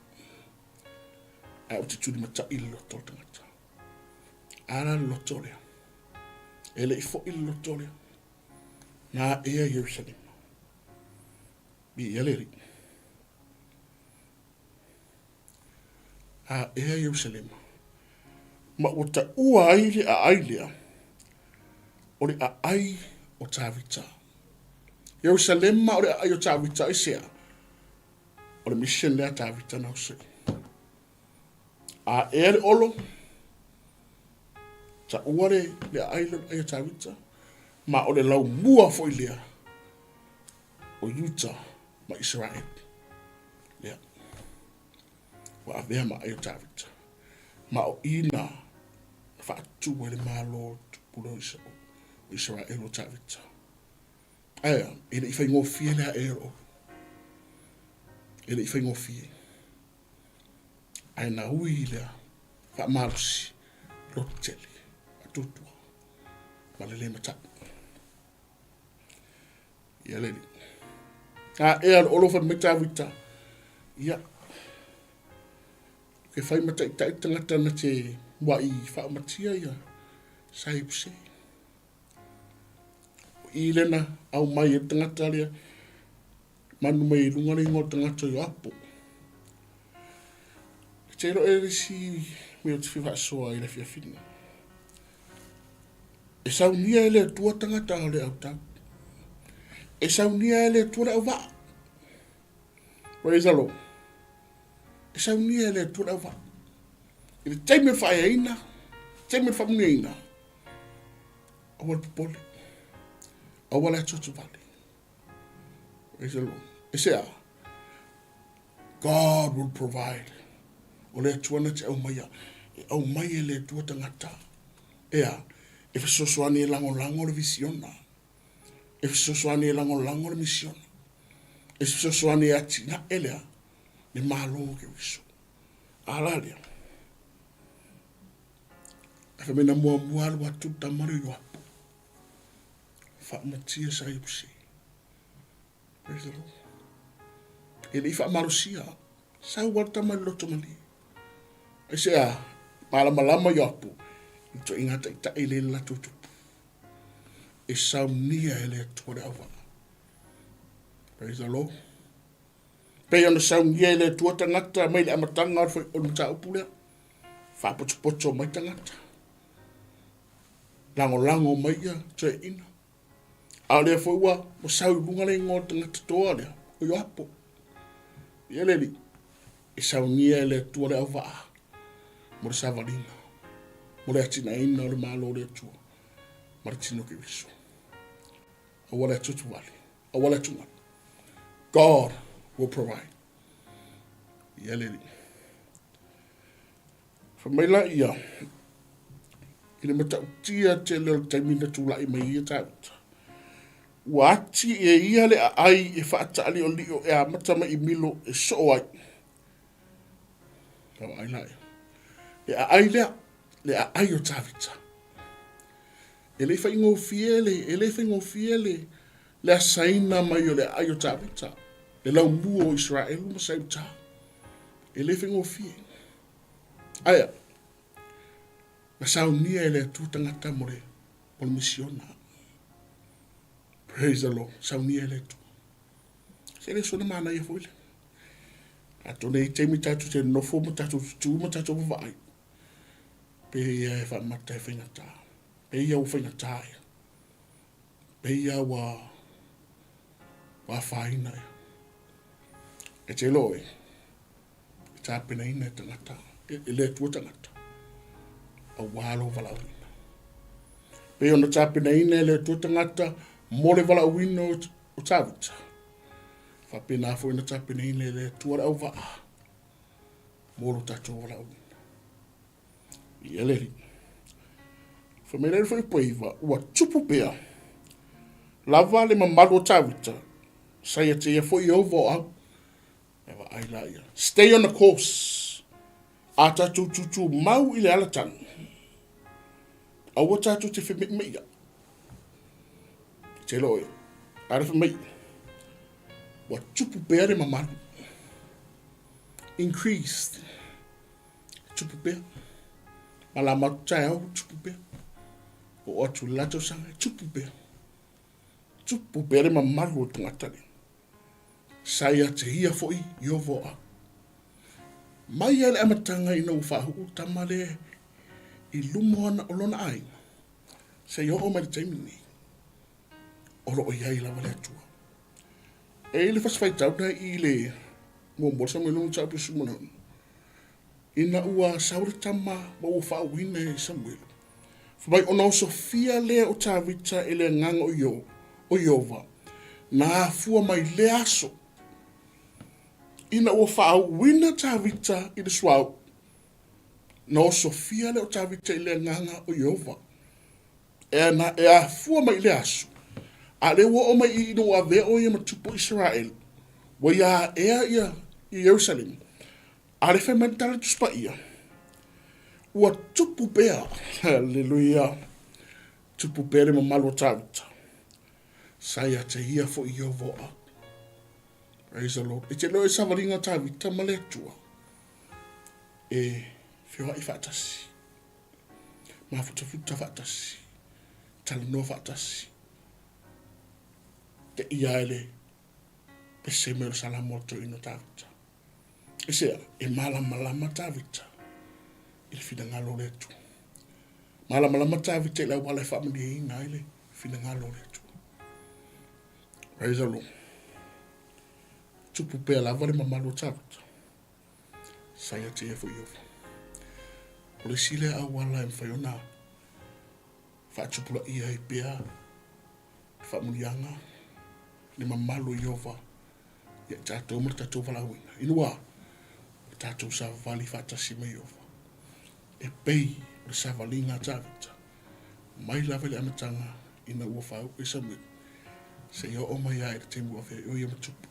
Ae ou te tulimatai i le loto o le tagata. A la le loto lea. E le i foi le loto lea. Na aea Ierusalema. Viia le Alii. Aea Ierusalema. Ma ua taua ai le aai lea, o le aai o Tavita. Ierusalema o le aai o Tavita, aisea? O le mission lea a Tavita na osoi. Aea le olo, taua le, le aai lea o le aai a Tavita, ma o le laumua foi lea o Iuta ma Isaraelu. Lea. Ua avea ma aai o Tavita. Ma o i na na faatu ai le malo tupu lea o Isaraelu o Tavita. Ae e le i faigofie le ae o E le i faigofie. Ae na ui lea faamalosi loto tele, faatuatua ma le le matau. Ia le alii. A ea le olo fai mai Tavita, ia, ke fai ma taitai tagata na te mua'i faaumatia ia Saiuse. O i lena au mai e le tagata lea, manu mai i luga le ingoa o le tagata o Ioapo. E te iloa e le isi mea ou te fia faasoa ai i le afiafi lenei. E saunia e le Atua tagata o le autau. E saunia e le Atua le auvaa. Praise the Lord. E saunia e le Atua le auvaa. I le taimi o le faaeaina, taimi o le faamuniaina, aua le popole, aua le atuatuvale. Praise the Lord. E se a? God will provide. O le Atua na te aumaia, e aumai e le Atua tagata. E a? E fesoasoani e lagolago le visiona. E fesoasoani e lagolago le misiona. E fesoasoani e atinae le a? Le Malo o Keriso. A la lea? Ae fai mai na muamua alu atu le tama lea o Ioapo. Faamatia sa Iepuse. Praise the Lord. E le i faamalosia. Sau lava le tama i le loto malie. Aisea, malamalama Ioapo i ituaiga taitai lea i le latou tupu. E saunia e le Atua le auvaa. Praise the Lord. Pei ona saunia e le Atua tagata mai le amataga o le mataupu lea. Faapotopoto mai tagata. Lagolago mai ia toeaiina. A o lea foi ua sau i luga le igoa o le tagata toa lea, o Ioapo. Ia le alii, e saunia e le Atua le auvaa mo le savaliga, mo le atinaeina o le Malo o le Atua ma le tino Keriso. Aua le atuatuvale, aua le atugalu. God will provide. Ia le alii. Fai mai laia, i le matautia tele o le taimi na tulai mai ai ia Tavita, ua ati e ia le aai e faataaliolio e amata mai i Milo e soo ai. Vaai laia. Le aai lea, le aai o Tavita. E le i faigofie le, e le i faigofie le, le asaina mai o le aai o Tavita, le laumua o Israelu ma Sautā. E le faigofie. Aia, na saunia e le Atua tagata mo le, mo le misiona. Praise the Lord. Saunia e le Atua. Se le sona manaia foi le. Atonu e i taimi tatou te nofo ma tatou tutū ma tatou vavaai. Pe ia e faamata e faigata. Pe ia ua faigata ia. Pe ia ua ua afaina ia. E te iloa oe, e tapenaina e tagata, e le Atua tagata, aua lou valaauina. Pei ona tapenaina e le Atua tagata mo le valaauina o Tavita, faapena foi ona tapenaina e le Atua le auvaa mo lo tatou valaauina. Ia le Alii. Fai mai le fuaipaiva, ua tupu pea lava le mamalu o Tavita, sa ia te ia foi Ieova o au. E vaai la ia. Stay on the course. A tatou tūtū mau i le alatanu. Aua tatou te femeʻimeʻia. Te loe. A le fai mai, ua tupu pea le mamalu. Increased. Tupu pea. Malama atu taeao, tupu pea. Oo atu i le la tausaga, tupu pea. Tupu pea le mamalu o le tagata lea. Sa ia te ia foi i o voa. Mai lava i le amataga ina ua faahuu tama lea i luma ona o lona aiga, seia oo mai le taimi lenei, o lo o i ai lava le Atua. E i ai le fasi faitau na i le muamua Samuelu mataupu 16, ina ua sau le tama ma ua faauuina e Samuelu. Fai mai ona osofia lea o Tavita e le agaga o Io, o Ieova, na afua mai lea aso. Ina ua faauuina Tavita i le suauu, na osofia lea o Tavita i le agaga o Ieova. E, na, e afua mai i lea aso, a lea ua oo mai i ina ua avea o ia ma tupu o Isaraelu, ua ia aea ia Ierusalema, A le fai mai le tala Tusi Paia, ua tupu pea, haleluia, tupu pea le mamalu o Tavita. Sa ia te ia foi Ieova o au. Praise the Lord. E te iloa e savaliga o Tavita ma le Atua e feoai faatasi, mafutafuta faatasi, talanoa faatasi, te ia e le pese mai o le Salamo a le toeaina o Tavita. Aisea? E malamalama Tavita i le finagalo o le Atua. Malamalama Tavita i le auala e faamalieina ai le finagalo o le Atua. Praise the Lord. Tupu pea lava le mamalu o Tavita. Sa ia te ia foi Ieova. O le isi lea auala e mafai ona faatupulaia ai pea le faamuliaga, le mamalu o Ieova ia i tatou ma le tatou valaauina. Ina ua tatou savavali faatasi ma Ieova, e pei o le savaliga a Tavita, mai lava i le amataga ina ua faauu e Samuele, seia oo mai lava i le taimi ua avea ai o ia ma tupu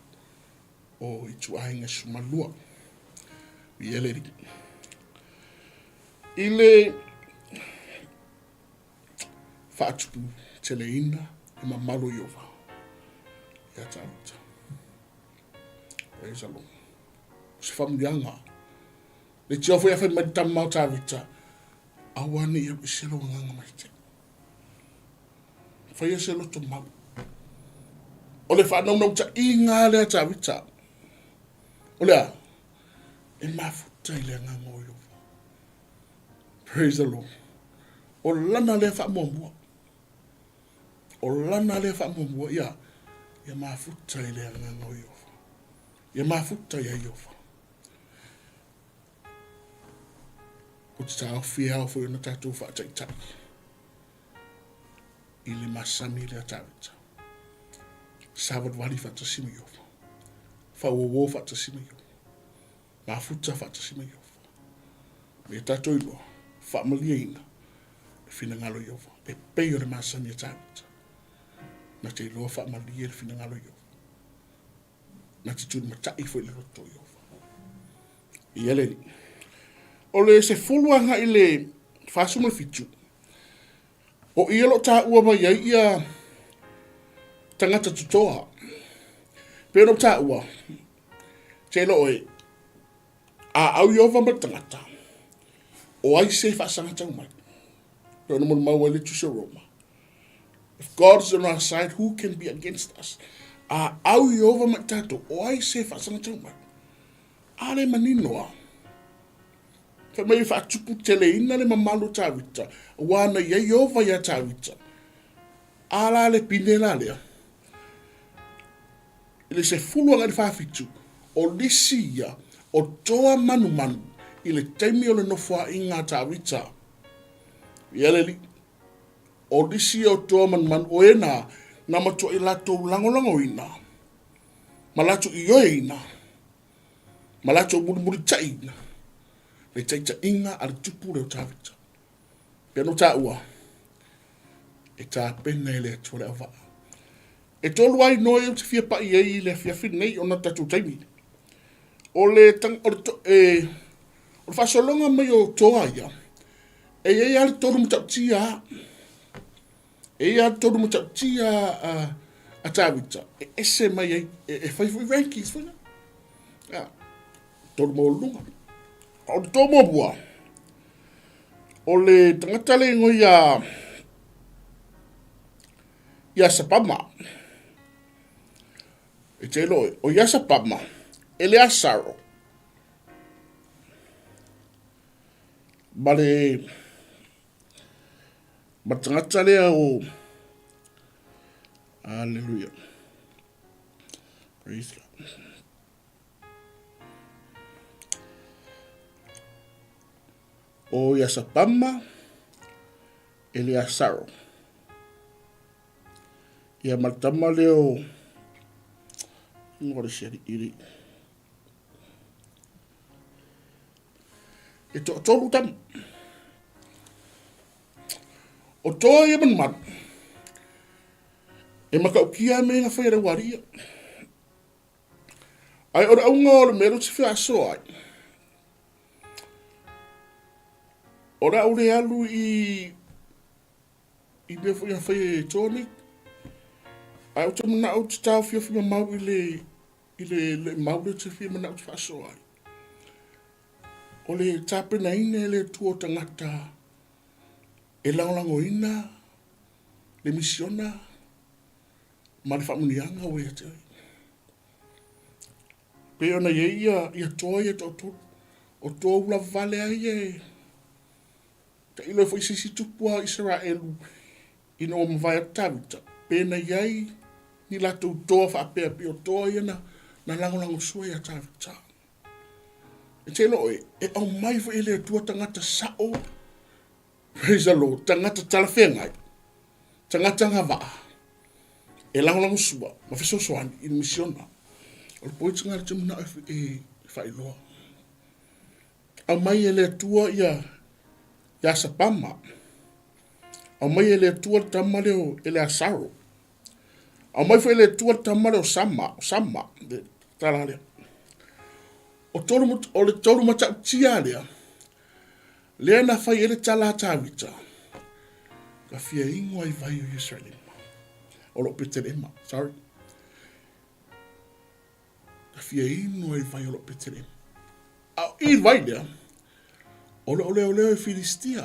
o ituaiga 12. Viia le Alii. I le faatupu teleina le mamalu o Ieova ia Tavita. Praise the Lord. O se famuliaga. Le tio foi a fai mai le tama o Tavita, aua ne i alu ese lou agaga mai te. Faia se loto mau. O le faanaunautaiga lea Tavita. O le a? E mafuta i le agaga o Ieova. Praise the Lord. O lana lea faamuamua. O lana lea faamuamua, ia, ia mafuta i le agaga o Ieova. Ia mafuta ia Ieova. Ou te taofi e ao foi ona tatou faataitai i le masani lea Tavita. Savalivali faatasi ma Ieova. Faauauo faatasi ma Ieova. Mafuta faatasi ma Ieova. Me tatou iloa, faamalieina le finagalo o Ieova, e pei o le masani a Tavita. Na te iloa faamalie le finagalo o Ieova. Na te tulimatai foi le loto o Ieova. Ia le Alii. O le 10 agai i le 47, o i o lo o taua mai ai ia tagata totoa. Pei ona ou taua, te iloa oe, a au Ieova ma le tagata, o ai se faasagatau mai? Pei ona molimau ai le Tusi o Roma. If God is on our side, who can be against us? A au Ieova ma i tatou, o ai se faasagatau mai? A le manino a. Fai mai e faatupu teleina le mamalu o Tavita, aua na i ai Ieova iā Tavita. A la le pine la lea. I le 10 agai i le 47, o nisi ia o toa manumanu i le taimi o le nofoaiga a Tavita. Ia le alii, o nisi ia o toa manumanu o e na na matuai latou lagolagoina ma latou ioeina ma latou mulimulitaʻiina le taitaiga a le tupu lea o Tavita. Pei ona taua, e tapena e le Atua le auvaa. E tolu ai noa ia ou te fia pai ai i le afiafi lenei ona o le tatou taimi. O le, o le, e, o le faasologa mai o toa ia, e i ai lava le tolu matautia a. E i ai lava le tolu matautia a, a Tavita, e ese mai ai, e, e fai foi rankings foi na. A, tolu maualuluga. O le tolu muamua, o le tagata le igoa ia, ia Sapama. E te iloa, o ia Sapama, Eleasaro, ma le, ma le tagata lea o, Aleluia. Praise God. O ia Sapama, Eleasaro. Ia ma le tama lea o ingoa le isi alii. E toatolu tama. O toa ia manumanu, e matautia mea na fai e le aualii ia. Ae o le auga o le mea lea ou te feasoa ai, o le a ou le alu i i mea foi a fai e toa nei. Ae ou te manao ou te taofiofi mamao i le i le, le mau lea ou te fia manao ou te faasoa ai. O le tapenaina e le Atua o tagata e lagolagoina le misiona ma le faamanuiaga ua ia te oe. Pei ona i ai ia, ia toa ia toatolu. O toa ula vale ai e tailo ai foi se isi tupu a Isaraelu ina ua mavae atu Tavita, pe na i ai ni latou toa faapea pei o toa ia na, na lagolagosua ia Tavita. E te iloa oe, e aumai foi e le Atua tagata sao, praise the Lord, tagata talafeagai, tagata agavaa, e lagolagosua ma fesoasoani i le misiona. O le poiti lena ou te manao e faailoa. Aumai e le Atua ia ia Sapama. Aumai e le Atua le tama lea o Eleasaro. Aumai foi e le Atua le tama lea o Sama, o Sama, le tala lea. O, tolu, o le tolu matautia lea, lea na fai ai le tala a Tavita, ka fia inu ai vai o Ierusalema. O lo Petelema, sorry. Ka fia inu ai vai o lo Petelema. A o i vai lea, o lo leoleo e Filistia.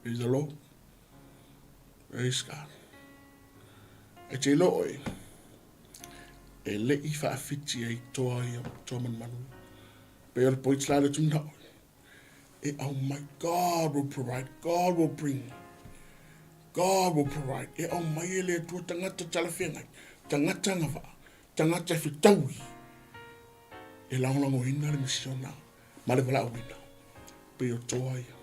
Praise the Lord. Praise God. E te iloa oe, e le i faafiti ai toa ia, toa manumanu. Pei o le point la le tuna oe. E oh my God will provide, God will bring. God will provide. E au mai e le Atua tagata talafeagai, tagata agavaa, tagata e fetaui e lagolagoina le misiona ma le valaauina. Pei o toa ia.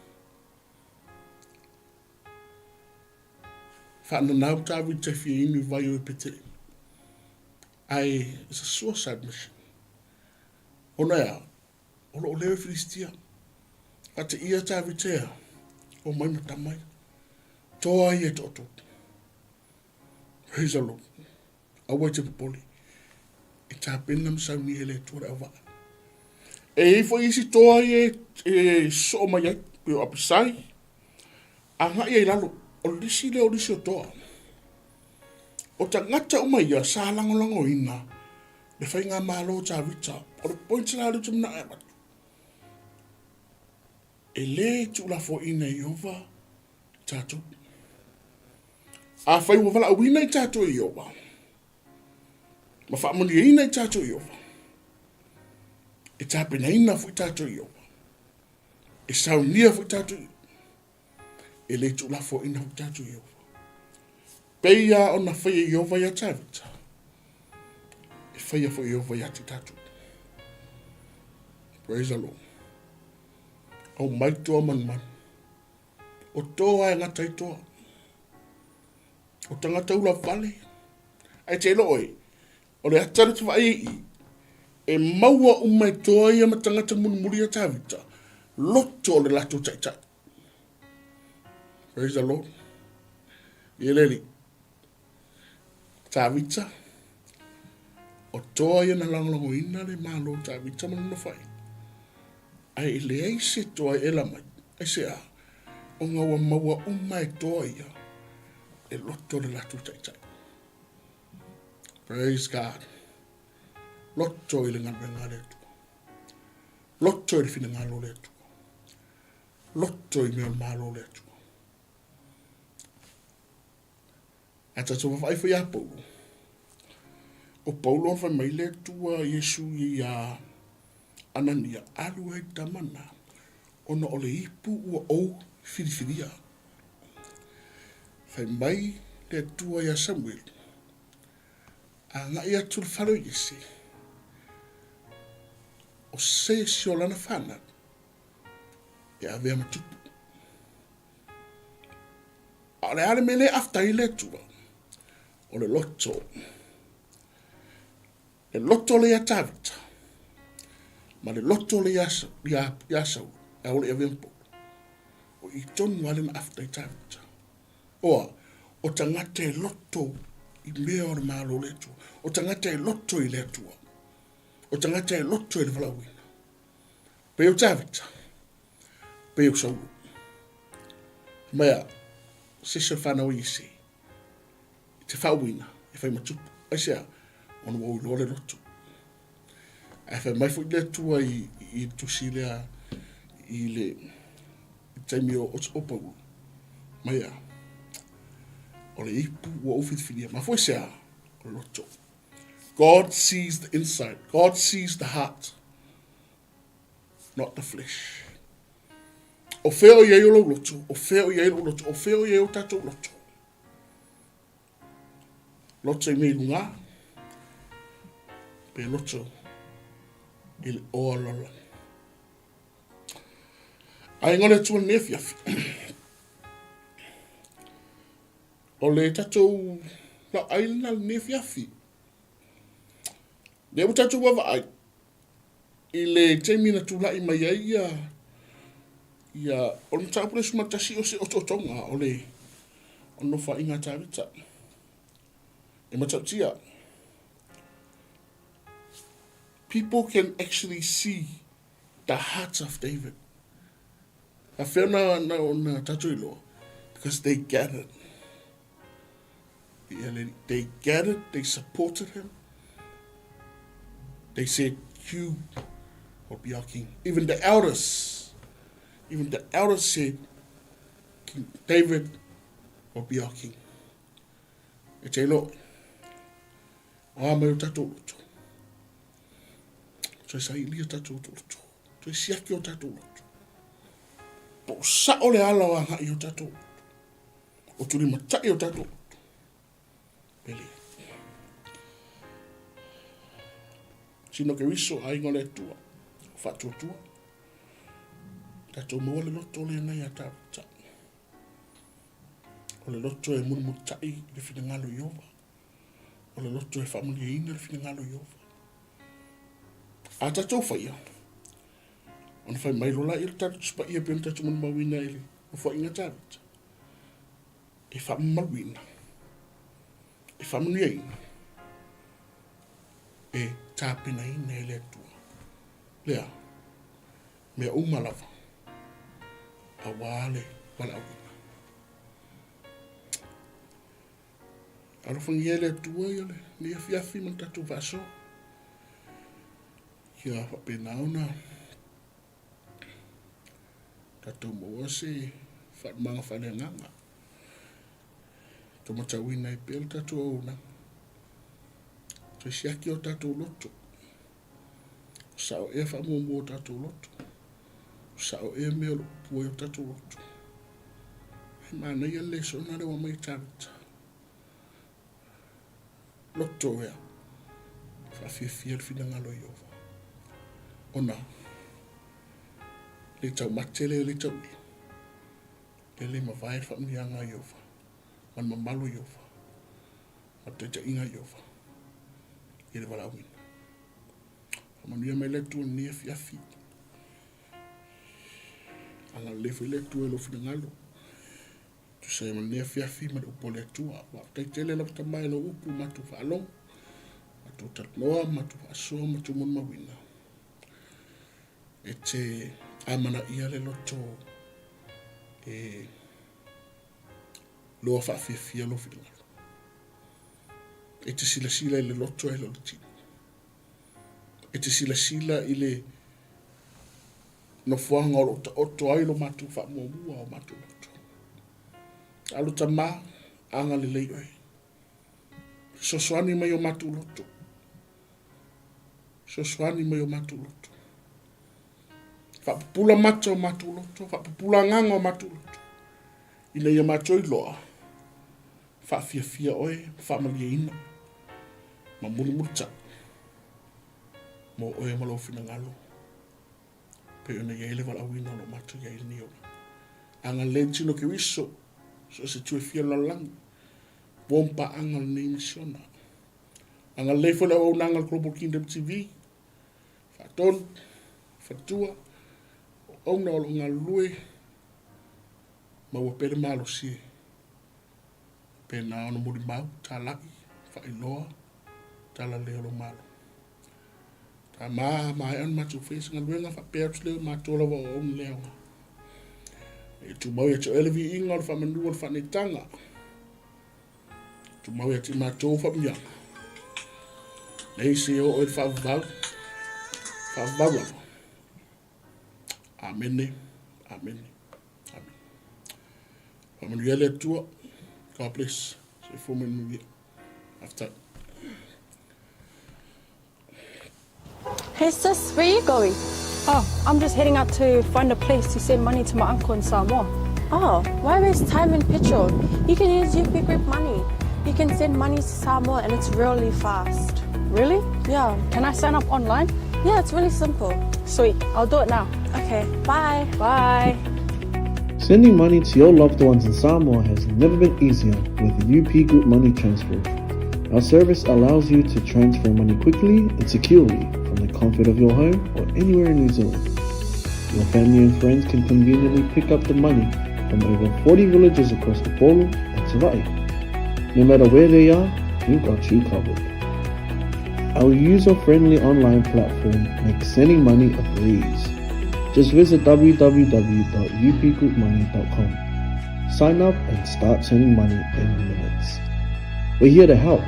Faananau Tavita e fia inu i vai o Epetelema. Ae, it's a suicide mission. Ona e a, o lo o leo e Filistia. A te ia Tavita ea, o mai ma tama ia. Toa ia e toatolu. Praise the Lord. Aua e te popole. E tapena ma saunia e le Atua le auvaa. E i ai foi isi toa ia e soo mai ai, pei o Apisai, agai ai lalo, o le isi lea o nisi o toa. O tagata uma ia sa lagolagoina le faigamalo o Tavita. O le point la lea ou te manao e avatu, e le tuulafoaiina e Ieova tatou. Afai ua valaauina i tatou e Ieova, ma faamanuiaina i tatou e Ieova, e tapenaina foi tatou e Ieova, e saunia foi tatou e Ieova, e le tuulafoaiina foi tatou e Ieova. Pei lava ona faia e Ieova iā Tavita, e faia foi e Ieova iā te tatou. Praise the Lord. Aumai toa manumanu. O toa e gata ai toa. O tagata ula vale. Ae te iloa oe, o le ata le te vaai ai i, e maua uma e toa ia ma tagata mulimuli ia Tavita, loto o le latou taitai. Praise the Lord. Ia le alii. Tavita, o toa ia na lagolagoina le Malo o Tavita ma lona fai. Ae e leai se toa e ela mai, aisea? Ona ua maua uma e toa ia le loto o le latou taitai. Praise God. Loto i le galuega a le Atua. Loto i le finagalo o le Atua. Loto i mea o le Malo o le Atua. A tatou vaavaai foi ia Paulo, o Paulo na fai mai le Atua Iesu iā Anania, alu ai tama na, ona o le ipu ua ou filifilia. Fai mai le Atua iā Samuel, agai atu i le fale o Iese, o se isi o lana fanau e avea ma tupu. A o le a le mea lea e afta ai le Atua? O le loto. Le loto lea ia Tavita, ma le loto lea ia Saulu, e aua le i avea ma Paulo. O i tonu lava lea na afta ai Tavita. Oa, o tagata e loto i mea o le Malo o le Atua. O tagata e loto i le Atua. O tagata e loto i le valaauina. Pei o Tavita, pei o Saulo. Mai a, se isi o le fanau a Iese, i te faauuina, e fai ma tupu. Aisea? Ona ua ou iloa le loto. Ae fai mai foi le Atua i, i le tusi lea i le i taimi o, o Paulo, mai a, o le ipu ua ou filifilia. Mafua i se a? O le loto. God sees the inside. God sees the heart. Not the flesh. O fea o i ai o lou loto, o fea o i ai lou loto, o fea o i ai o tatou loto. Loto i mea i luga, pe loto i le oa lalolagi. Aiga o le Atua lenei afiafi. O le tatou laoai lena lenei afiafi. Lea ua tatou vaavaai. I le taimi na tulai mai ai ia ia o le mataupu le 11 o se otootoga o le o le nofoaiga a Tavita. E matautia. People can actually see the heart of David. Faafefea na, na, na tatou iloa? Because they gathered. They gathered, they supported him. They said, you will be our king. Even the elders, even the elders said, King David will be our king. E te iloa, o a mai o tatou loto. Toe saili o tatou loto. Toe siaki o tatou loto. Po o sao le ala o agai o tatou loto. O tulimatai o tatou loto. Pele. Sino Keriso, aiga o le Atua, o faatuatua. Tatou maua le loto lea nai a Tavita. O le loto e mulimulitai i le finagalo i Ieova. O le loto e faamalieina le finagalo i Ieova. A tatou faia, ona fai mai loa lea o le tatou Tusi Paia pei ona tatou molimauina i le Nofoaiga Tavita, e faamamaluina, e faamanuiaina, e tapenaina e le Atua. Lea, mea uma lava, aua le valaauina. Alofagia e le Atua ia lenei afiafi ma le tatou faasoa. Ia faapena ona tatou maua se faalumaga faaleagaga. Tatou matauina ai pea le tatou auaunaga. Toe siaki o tatou loto. Sao ea faamuamua o tatou loto. Sao ea mea o lo o pupua ai o tatou loto. He manaia le lesona lea ua aumai e Tavita. Loto ea. Faafiafia le finagalo o Ieova. Ona le taumate le le tau'i. Le le mavae le faamanuiaga a Ieova. Ma le mamalu o Ieova. Ma le taitaiga a Ieova. I le valaauina. Faamanuia mai le Atua i lenei afiafi. Agalelei foi le Atua i lou finagalo. Tusa ai ma lenei afiafi ma le upu a le Atua. Faafetai tele lava Tama i lau upu matou faalogo, matou talanoa, matou faasoa, matou molimauina. E te amanaia le loto e loa faafiafia lou finagalo. E te silasila i le loto e le o le tino. E te silasila i le nofoaga o lo o taoto ai lo matou faamuamua o matou loto. Alo Tama, agalelei oe. Fesoasoani mai o matou loto. Fesoasoani mai o matou loto. Faapupula mata o matou loto, faapupula agaga o matou loto. Ina ia matou iloa, faafiafia oe ma faamalieina ma mulimulitai mo oe ma lou finagalo pei ona i ai le valaauina o lo o matou i ai i lenei olaga. Agalelei le tino Keriso, so o se itu e fia o le lalolagi, po ma paaga o lenei misiona. Agalelei foi le auaunaga a le Global Kingdom TV, faatonu, faletua, auauna o lo o galulue, maua pea le malosi e pena ona molimau, talai, faailoa, talalelei o lou Malo. Tama, maea ona matou faia se galuega, faapea atu lea, o matou lava o auauna le aoga. E tumau ia te oe le viiga o le faamanu o le faaneetaga. Tumau ia te matou faamanuiaga. Nei se oo i le faavavau, faavavau lava. Amene, amene, amene. Faamanuia le Atua. God bless. Soifua ma ia manuia. Faafetai. Hey sis, where you going? Oh, I'm just heading out to find a place to send money to my uncle in Samoa. Oh, why waste time and petrol? You can use UP Group Money. You can send money to Samoa and it's really fast. Really? Yeah. Can I sign up online? Yeah, it's really simple. Sweet, I'll do it now. Okay, bye. Bye. Sending money to your loved ones in Samoa has never been easier with UP Group Money Transfer. Our service allows you to transfer money quickly and securely from the comfort of your home or anywhere in New Zealand. Your family and friends can conveniently pick up the money from over 40 villages across Upolu and Savai'i. No matter where they are, we've got you covered. Our user-friendly online platform makes sending money a breeze. Just visit www.upgroupmoney.com. Sign up and start sending money in minutes. We're here to help.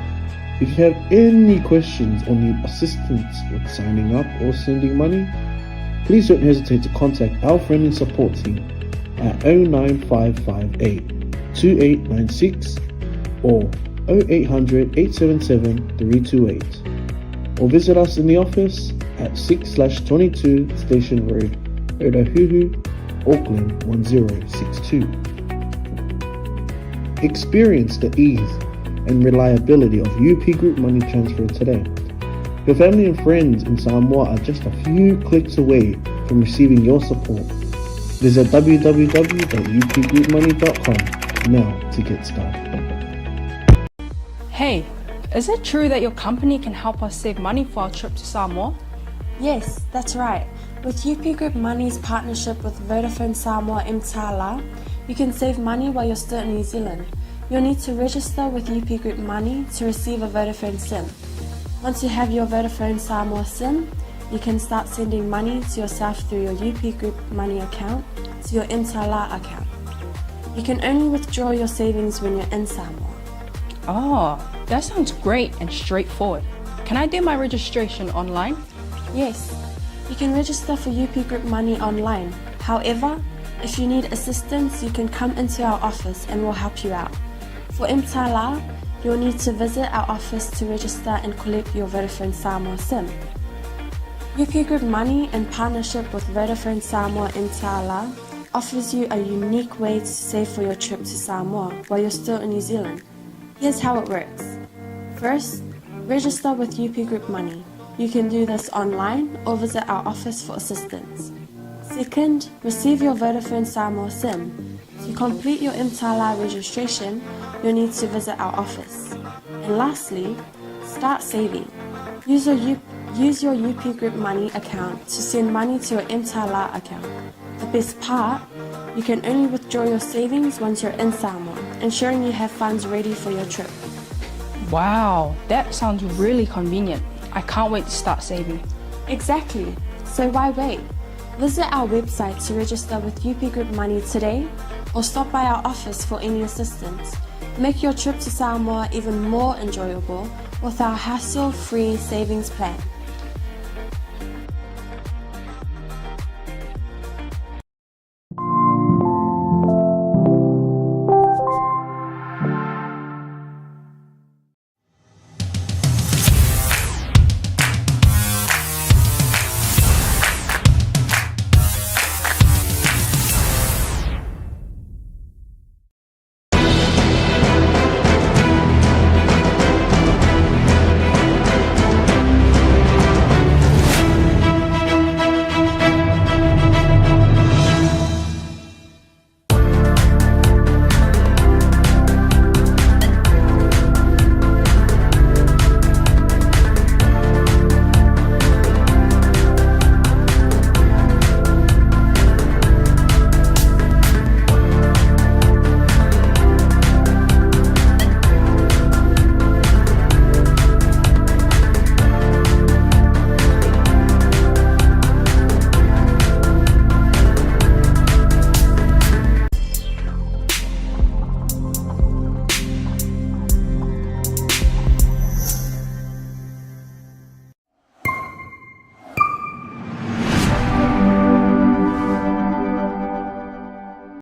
If you have any questions or need assistance with signing up or sending money, please don't hesitate to contact our friendly support team at 09558 2896 or 0800 877 328 or visit us in the office at 6 22 Station Road, Otahuhu, Auckland 1062. Experience the ease and reliability of UP Group Money Transfer today. Your family and friends in Samoa are just a few clicks away from receiving your support. Visit www.upgroupmoney.com now to get started. Hey, is it true that your company can help us save money for our trip to Samoa? Yes, that's right. With UP Group Money's partnership with Vodafone Samoa Mtala, you can save money while you're still in New Zealand. You'll need to register with UP Group Money to receive a Vodafone SIM. Once you have your Vodafone Samoa SIM, you can start sending money to yourself through your UP Group Money account to your Mtala account. You can only withdraw your savings when you're in Samoa. Oh, that sounds great and straightforward. Can I do my registration online? Yes, you can register for UP Group Money online. However, if you need assistance, you can come into our office and we'll help you out. For Mtala, you'll need to visit our office to register and collect your Vodafone Samoa SIM. UP Group Money, in partnership with Vodafone Samoa Mtala, offers you a unique way to save for your trip to Samoa while you're still in New Zealand. Here's how it works. First, register with UP Group Money. You can do this online or visit our office for assistance. Second, receive your Vodafone Samoa SIM. To complete your Mtala registration, you'll need to visit our office. And lastly, start saving. Use your, U- use your UP Group Money account to send money to your Mtala account. The best part, you can only withdraw your savings once you're in Samoa, ensuring you have funds ready for your trip. Wow, that sounds really convenient. I can't wait to start saving. Exactly. So why wait? Visit our website to register with UP Group Money today or stop by our office for any assistance. Make your trip to Samoa even more enjoyable with our hassle-free savings plan.